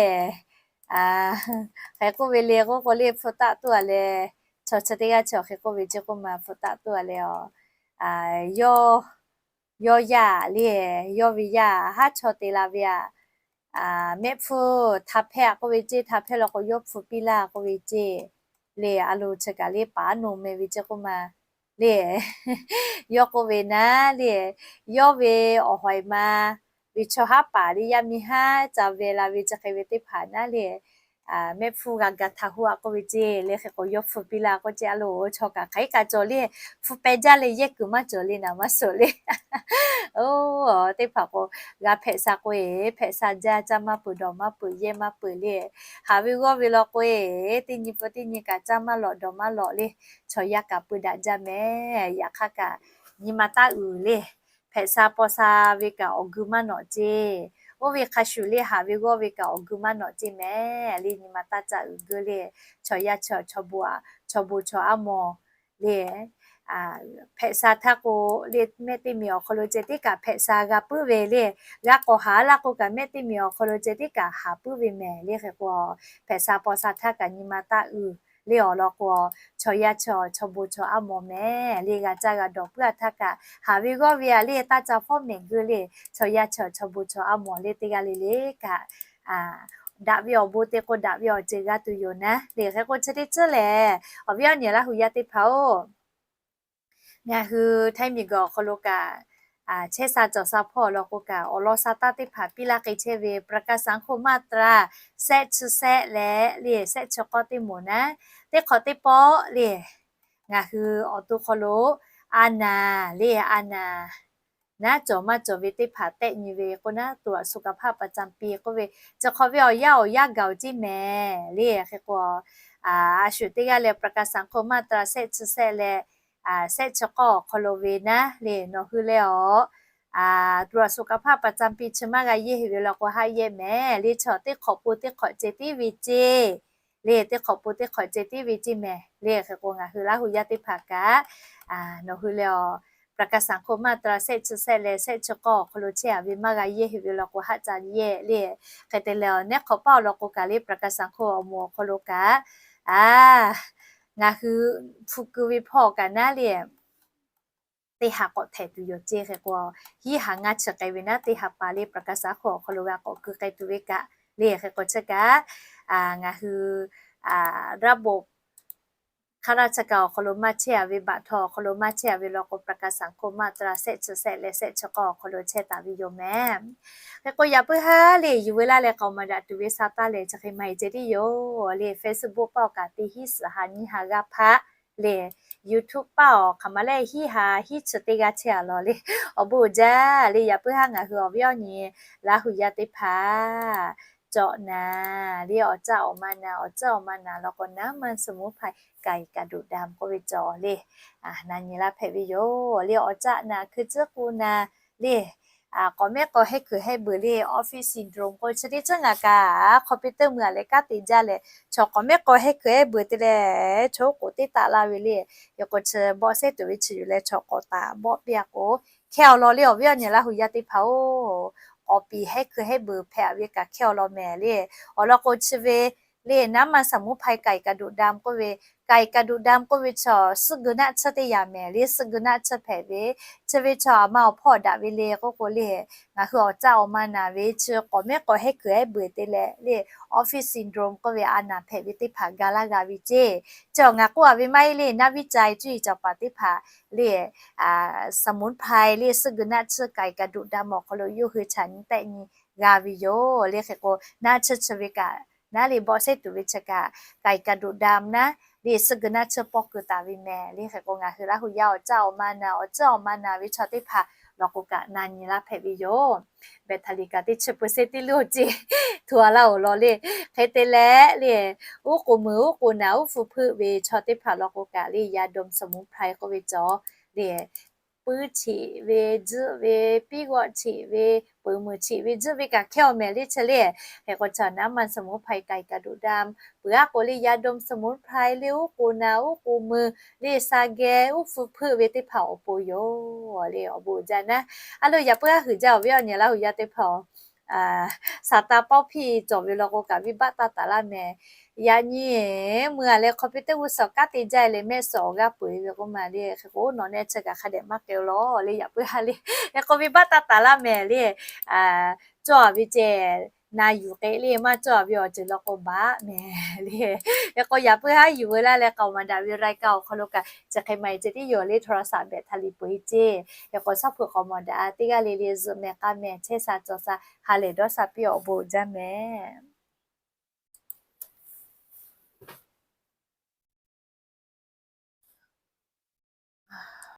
hk'e k'oˆ ve le k'oˆ k'o le, hpu taˆ tuˬ a leh, chaw chi teˇ g'aˇ chi hk'e k'oˆ ve ceˇ k'oˆ ma, hpu taˆ tuˬ a leh, yawˇ, yawˇ yaˇ le, yawˇ ve yaˇ haˉ chaw te la ve aꞈ, mehˆ hpfuhˇ htaꞈ hpehˇ a k'oˆ ve ceˇ, htaꞈ hpehˇ law k'o yawˇ hpu piˇ laˇ k'oˆ ve ceˇ le. A loˬ, chi kaꞈ le paˍ noˬ meh ve ceˇ k'oˆ ma le, yawˇ k'oˆ ve naˉ le, yawˇ ve awˬ hawˍ ma ve chaw haˉ paˍ le, yaˇ miˇ haˉ ca ve la ve chi hk'e ve teˇ hpaˍ naˉ le, mehˆ hpfuhˇ g'a ga htaꞈ hu a k'oˆ ve ceˇ le. Hk'e k'o yawˇ hpu piˇ laˇ k'oˆ ceˇ. A loˬ, chaw kaꞈ hk'aˬ hk'e kaꞈ cawˬ le, hpu peh jaˇ leh yehˇ kuiˬ maˇ cawˬ le, naˍ maˇ suhˍ le. Oˇ, teˇ hpaˍ k'o, g'a hpehꞈ sha k'o e, hpehꞈ sha jaˇ, caˇ maˇ peuˬ, dawˬ maˇ peuˬ, yehˇ maˇ peuˬ le. Haˍ ve g'awˇ ve law k'o e, teˇ nyi peuˬ teˇ nyi kaꞈ caˇ maˇ lawꞈ, dawˬ maˇ lawꞈ le. Chaw yaˇ kaꞈ peu daꞈ jaˇ mehˍ. Yaꞈ hk'aˇ kaꞈ nyi ma taˇ uiˍ le. Hpehꞈ sha paw sha ve kaꞈ awˬ geu maˇ nawꞈ ceˇ. Oˇ ve hk'a shuˍ le, haˍ ve g'awˇ ve kaꞈ awˬ geu maˇ nawꞈ ceˇ mehˍ le. Nyi ma taˇ caˇ uiˍ geu le. Chaw yaˇ chaw, chaw bon, chaw bon chaw aˉ mawˬ le. Hpehꞈ sha htaˇ k'o le, mehˆ teˇ miˬ awˬ hk'aw lo ceh tiˉ kaꞈ hpehꞈ sha g'a puiˉ ve le. G'a k'awꞈ haˍ laˇ k'o kaꞈ mehˆ teˇ miˬ awˬ hk'aw lo ceh tiˉ kaꞈ haˍ puiˉ ve mehˍ le. Hk'e k'o, hpehꞈ sha paw sha htaˇ kaꞈ nyi ma taˇ uiˍ le awˬ lawn k'o, chaw yaˇ chaw, chaw bon chaw aˉ mawˬ mehˍ le. G'a caˇ g'a dawˬ puiˉ a htaˇ kaꞈ, haˍ ve g'awˇ ve a le, taˇ ca fawˉ mehˍ geu le. Chaw yaˇ chaw, chaw bon chaw aˉ mawˬ le, teˇ g'aˇ le le kaꞈ daꞈ ve awˬ bon te k'o, daꞈ ve awˬ ceuˬ g'a tuˬ yoˬ naˉ le. Hk'e k'o chi teˇ ceuˬ lehˬ, awˬ viˉ awˬ nyi Laˇ hu yaˇ teˇ hpaˍ-oˬ, ngaˬ hui htaiˇ miˬguiˬ awˬ hk'aw lo kaꞈ, chehˇ sha cawˬ sha hpawˇ awˬ lawn k'o kaꞈ, awˬ lawn sa taˇ teˇ hpaˍ piˇ laˇ k'ai chehˇ ve ประกาศสังคม มาตรา sehˆ chi sehˆ leh le, sehˆ chi k'awˇ teˇ moˍ naˉ, teˇ hk'awꞈ teˇ pawˆ le, ngaˬ hui awˬ to hk'aw lo a naˍ le, a naˍ naˉ cawˬ maˇ cawˬ ve teˇ hpaˍ tehˆ nyi ve k'o naˉ, ตรวจสุขภาพประจำปี k'oˆ ve, chi hk'awꞈ ve awˬ yanˇ awˬ yanˇ gaˬ-oˬ ceˇ mehˍ le. Hk'e k'o, a shuˍ teˇ g'aˇ leh ประกันสังคม มาตรา sehˆ chi sehˆ leh sehˆ chi k'awˇ awˬ hk'aw lo ve naˉ le, nawˬ hui leh awˬ ตรวจสุขภาพประจำปี chi maˇ g'a yehˇ heˆ ve law k'o haˆ yehˇ mehˍ le. Chaw teˇ hk'awꞈ pon teˇ hk'awꞈ ceh tiˉ ve ceˇ le teˇ hk'awꞈ po teˇ hk'awꞈ ceh tiˉ ve ceˇ mehˍ le. Hk'e k'o ngaˬ hui Laˇ hu yaˇ teˇ hpaˍ kaꞈ nawˬ hui leh awˬ ประกันสังคม มาตรา shehˆ chi shehˆ leh shehˆ chi k'awˇ awˬ hk'aw lo chehˇ a ve maˇ g'a yehˇ ve law k'o haˆ ca yehˇ le. Hk'e te leh awˬ neˉ hk'awꞈ paˇ awˬ lawn k'o kaꞈ le ประกันสังคม awˬ moˍ awˬ hk'aw lo kaꞈ ngaˬ hui hpu ku ve hpawˇ kaꞈ naˉ le teˇ ha k'awꞈ htehꞈ tuˬ yoˬ ceˇ. Hk'e k'o hiˉ ha ngaˇ chi k'ai ve naˉ teˇ ha pa le ประกันสังคม awˬ hk'aw lo g'a k'awꞈ ku k'ai tuˬ ve kaꞈ le. Hk'e k'o chi kaꞈ ngaˬ hui ระบบ ข้าราชการ awˬ hk'aw lo maˇ chehˇ a ve, บัตรทอง awˬ hk'aw lo maˇ chehˇ a ve law k'o ประกันสังคม มาตรา shehˆ chi shehˆ leh shehˆ chi k'awˇ awˬ hk'aw lo chehˇ taˍ ve yoˬ mehˍ. Hk'e k'o yaꞈ puiˉ haˉ le yuˬ veu laˇ leh k'aoˍ maˍ daꞈ tuˬ ve sha taˇ leh chi hk'e maˇ heˆ ceh tiˉ yoˬ le. Facebook paˇ awˬ kaꞈ teˇ hiˉ suhˍ ha nyiˇ ha g'aˇ hpaˆ le, YouTube paˇ awˬ hk'aˬ ma lehˬ hiˉ ha hiˉ chi teˇ g'aˇ chehˇ a law le. Awˬ bon uiˍ jaˇ le. Yaꞈ puiˉ haˉ ngaˬ hui awˬ viˉ awˬ nyi Laˇ hu yaˇ teˇ hpaˍ cawꞈ naˍ le awˬ caˆ awˬ ma naˍ, awˬ caˆ awˬ ma naˍ law k'o naˉ maˇ สมุนไพร ไก่กระดูกดำ k'oˆ ve cawˬ le na nyi laˇ hpehꞈ ve yoˬ le. Awˬ caˆ naˍ, hkui tcuhˉ k'u naˍ le, k'awꞈ mehˉ k'aw hehˉ hkui hehˉ beuˬ le, office syndrome k'oˆ chi teˇ ceuˬ ngaˬ kaꞈ hk'aw piˇ teˇ mui a leh kanˉ te jaˇ leh chaw k'awꞈ mehˉ k'aw hehˉ hkui hehˉ beuˬ te leh chaw oˉ k'oˍ teˇ taˆ laˇ ve le. Yaꞈ k'o chi bawˆ sehˉ tuˬ ve chi yuˬ leh chaw k'awꞈ taˍ bawˆ piˇ a k'o hkehˇ awˬ lawn le. Awˬ viˉ awˬ nyi Laˇ hu yaˇ teˇ hpaˍ-oˬ, k'awꞈ piˍ hehˉ hkui hehˉ beuˬ hpehꞈ a ve kaꞈ hkehˇ awˬ lawn mehˍ le. Awˬ lawn k'o chi ve le naˉ maˇ สมุนไพร ไก่กระดูกดำ k'oˆ ve, ไก่กระดูกดำ k'oˆ ve chaw suhˆ geu naˆ tsuhˇ teˇ yanˇ mehˍ le. Suhˆ geu naˆ tsuhˇ hpehꞈ ve chi ve chaw a ma awˬ hpawˇ daꞈ ve le k'oˆ k'o le, ngaˬ hui awˬ caˆ awˬ ma naˍ ve chi k'awꞈ mehˉ k'aw hehˉ hkui hehˉ beuˬ te leh le, office syndrome k'oˆ ve a naˍ hpehꞈ ve teˇ hpaˍ ga laˇ g'a ve ceˇ. Chi awˬ ngaˬ k'oˆ a ve maˇ heˆ le, naˉ viˉ ca e cuˇ yiˍ cawˬ paˍ teˇ hpaˍ le สมุนไพร le suhˆ geu naˆ tsuhˇ ไก่กระดูกดำ awˬ hk'aw lo yawˇ hui chaꞈ nyi tehˆ nyi g'a ve yoˬ le. Hk'e k'o naˆ tsuhˇ chi ve kaꞈ naˉ le bawˆ sehˉ tuˬ ve chi kaꞈ ไก่กระดูกดำ naˉ le suhˆ geu naˆ tsuhˇ pawˇ keu taˍ ve mehˍ le. Hk'e k'o ngaˬ hui Laˇ hu yaˇ awˬ caˆ awˬ ma naˍ, awˬ caˆ awˬ ma naˍ ve chaw teˇ hpaˍ law k'o kaꞈ na nyi laˇ hpehꞈ ve yoˬ. Beh htaꞈ liꞈ kaꞈ teˇ chi เปอร์เซ็นต์ teˇ luˇ ceˇ tuˬ a laˇ oˬ law le. Hk'e te leh le, uˉ k'oˍ mui uˉ k'oˍ naˍ uˉ hpu hpuiˆ ve chaw teˇ hpaˍ law k'o kaꞈ le ยาดมสมุนไพร k'oˆ ve cawˬ le, puiˉ cheꞈ ve, tzuhˆ ve, piˉ g'awˆ cheꞈ ve, peuˬ meuˬ cheꞈ ve, tzuhˆ ve kaꞈ hkehˇ awˬ mehˍ le chi le. Hk'e k'o chaw naˉ maˇ สมุนไพร ไก่กระดูกดำ peuˬ aˉ k'o le ยาดมสมุนไพร le uˉ k'oˍ naˍ uˉ k'oˍ mui le sa geh uˉ hpu hpuiˆ ve teˇ hpaˍ awˬ pon yoˬ le. Awˬ bon uiˍ jaˇ naˉ. A lo yaꞈ puiˉ haˉ huiˍ jaˇ awˬ viˉ awˬ nyi Laˇ hu yaˇ teˇ hpaˍ-oˬ, Saˍtanˍ pawˆ hpiˇ cawˬ ve law k'o kaꞈ venˇbaˆ taˇ taˍ laˇ mehˍ. Yaꞈ nyi mui a leh hk'aw piˇ teˇ g'uˇ suhˍ kanˉ te jaˇ leh mehˆ suhˍ awˬ g'aˇ peu eˬ ve k'oˆ ma le. Hk'e k'o nawˬ neh chi kaꞈ hk'a dehꞈ maˇ k'ai-o law le. Yaꞈ puiˉ haˉ le, hk'e k'o venˇbaˆ taˇ taˍ laˇ mehˍ le. Cawˇ a ve ceh na yuˬ k'ai le, maˇ cawˇ a ve awˬ ceuˬ law k'o baꞈ mehˍ le. Hk'e k'o yaꞈ puiˉ haˉ yuˬ veu laˇ leh k'aoˍ maˍ daꞈ ve รายการ awˬ hk'aw lo kaꞈ chi hk'e maˇ heˆ ceh tiˉ yoˬ le. โทรศัพท์ แบตเตอรี่ peu eˬ ceˇ. Hk'e k'o shaˉ hpu k'aoˍ maˍ daꞈ teˇ g'aˇ le le zuhꞈ mehˍ k'a mehˍ chehˇ sha cawˬ sha ha lehˬ dawˇ sha piˇ awˬ bon jaˇ mehˍ.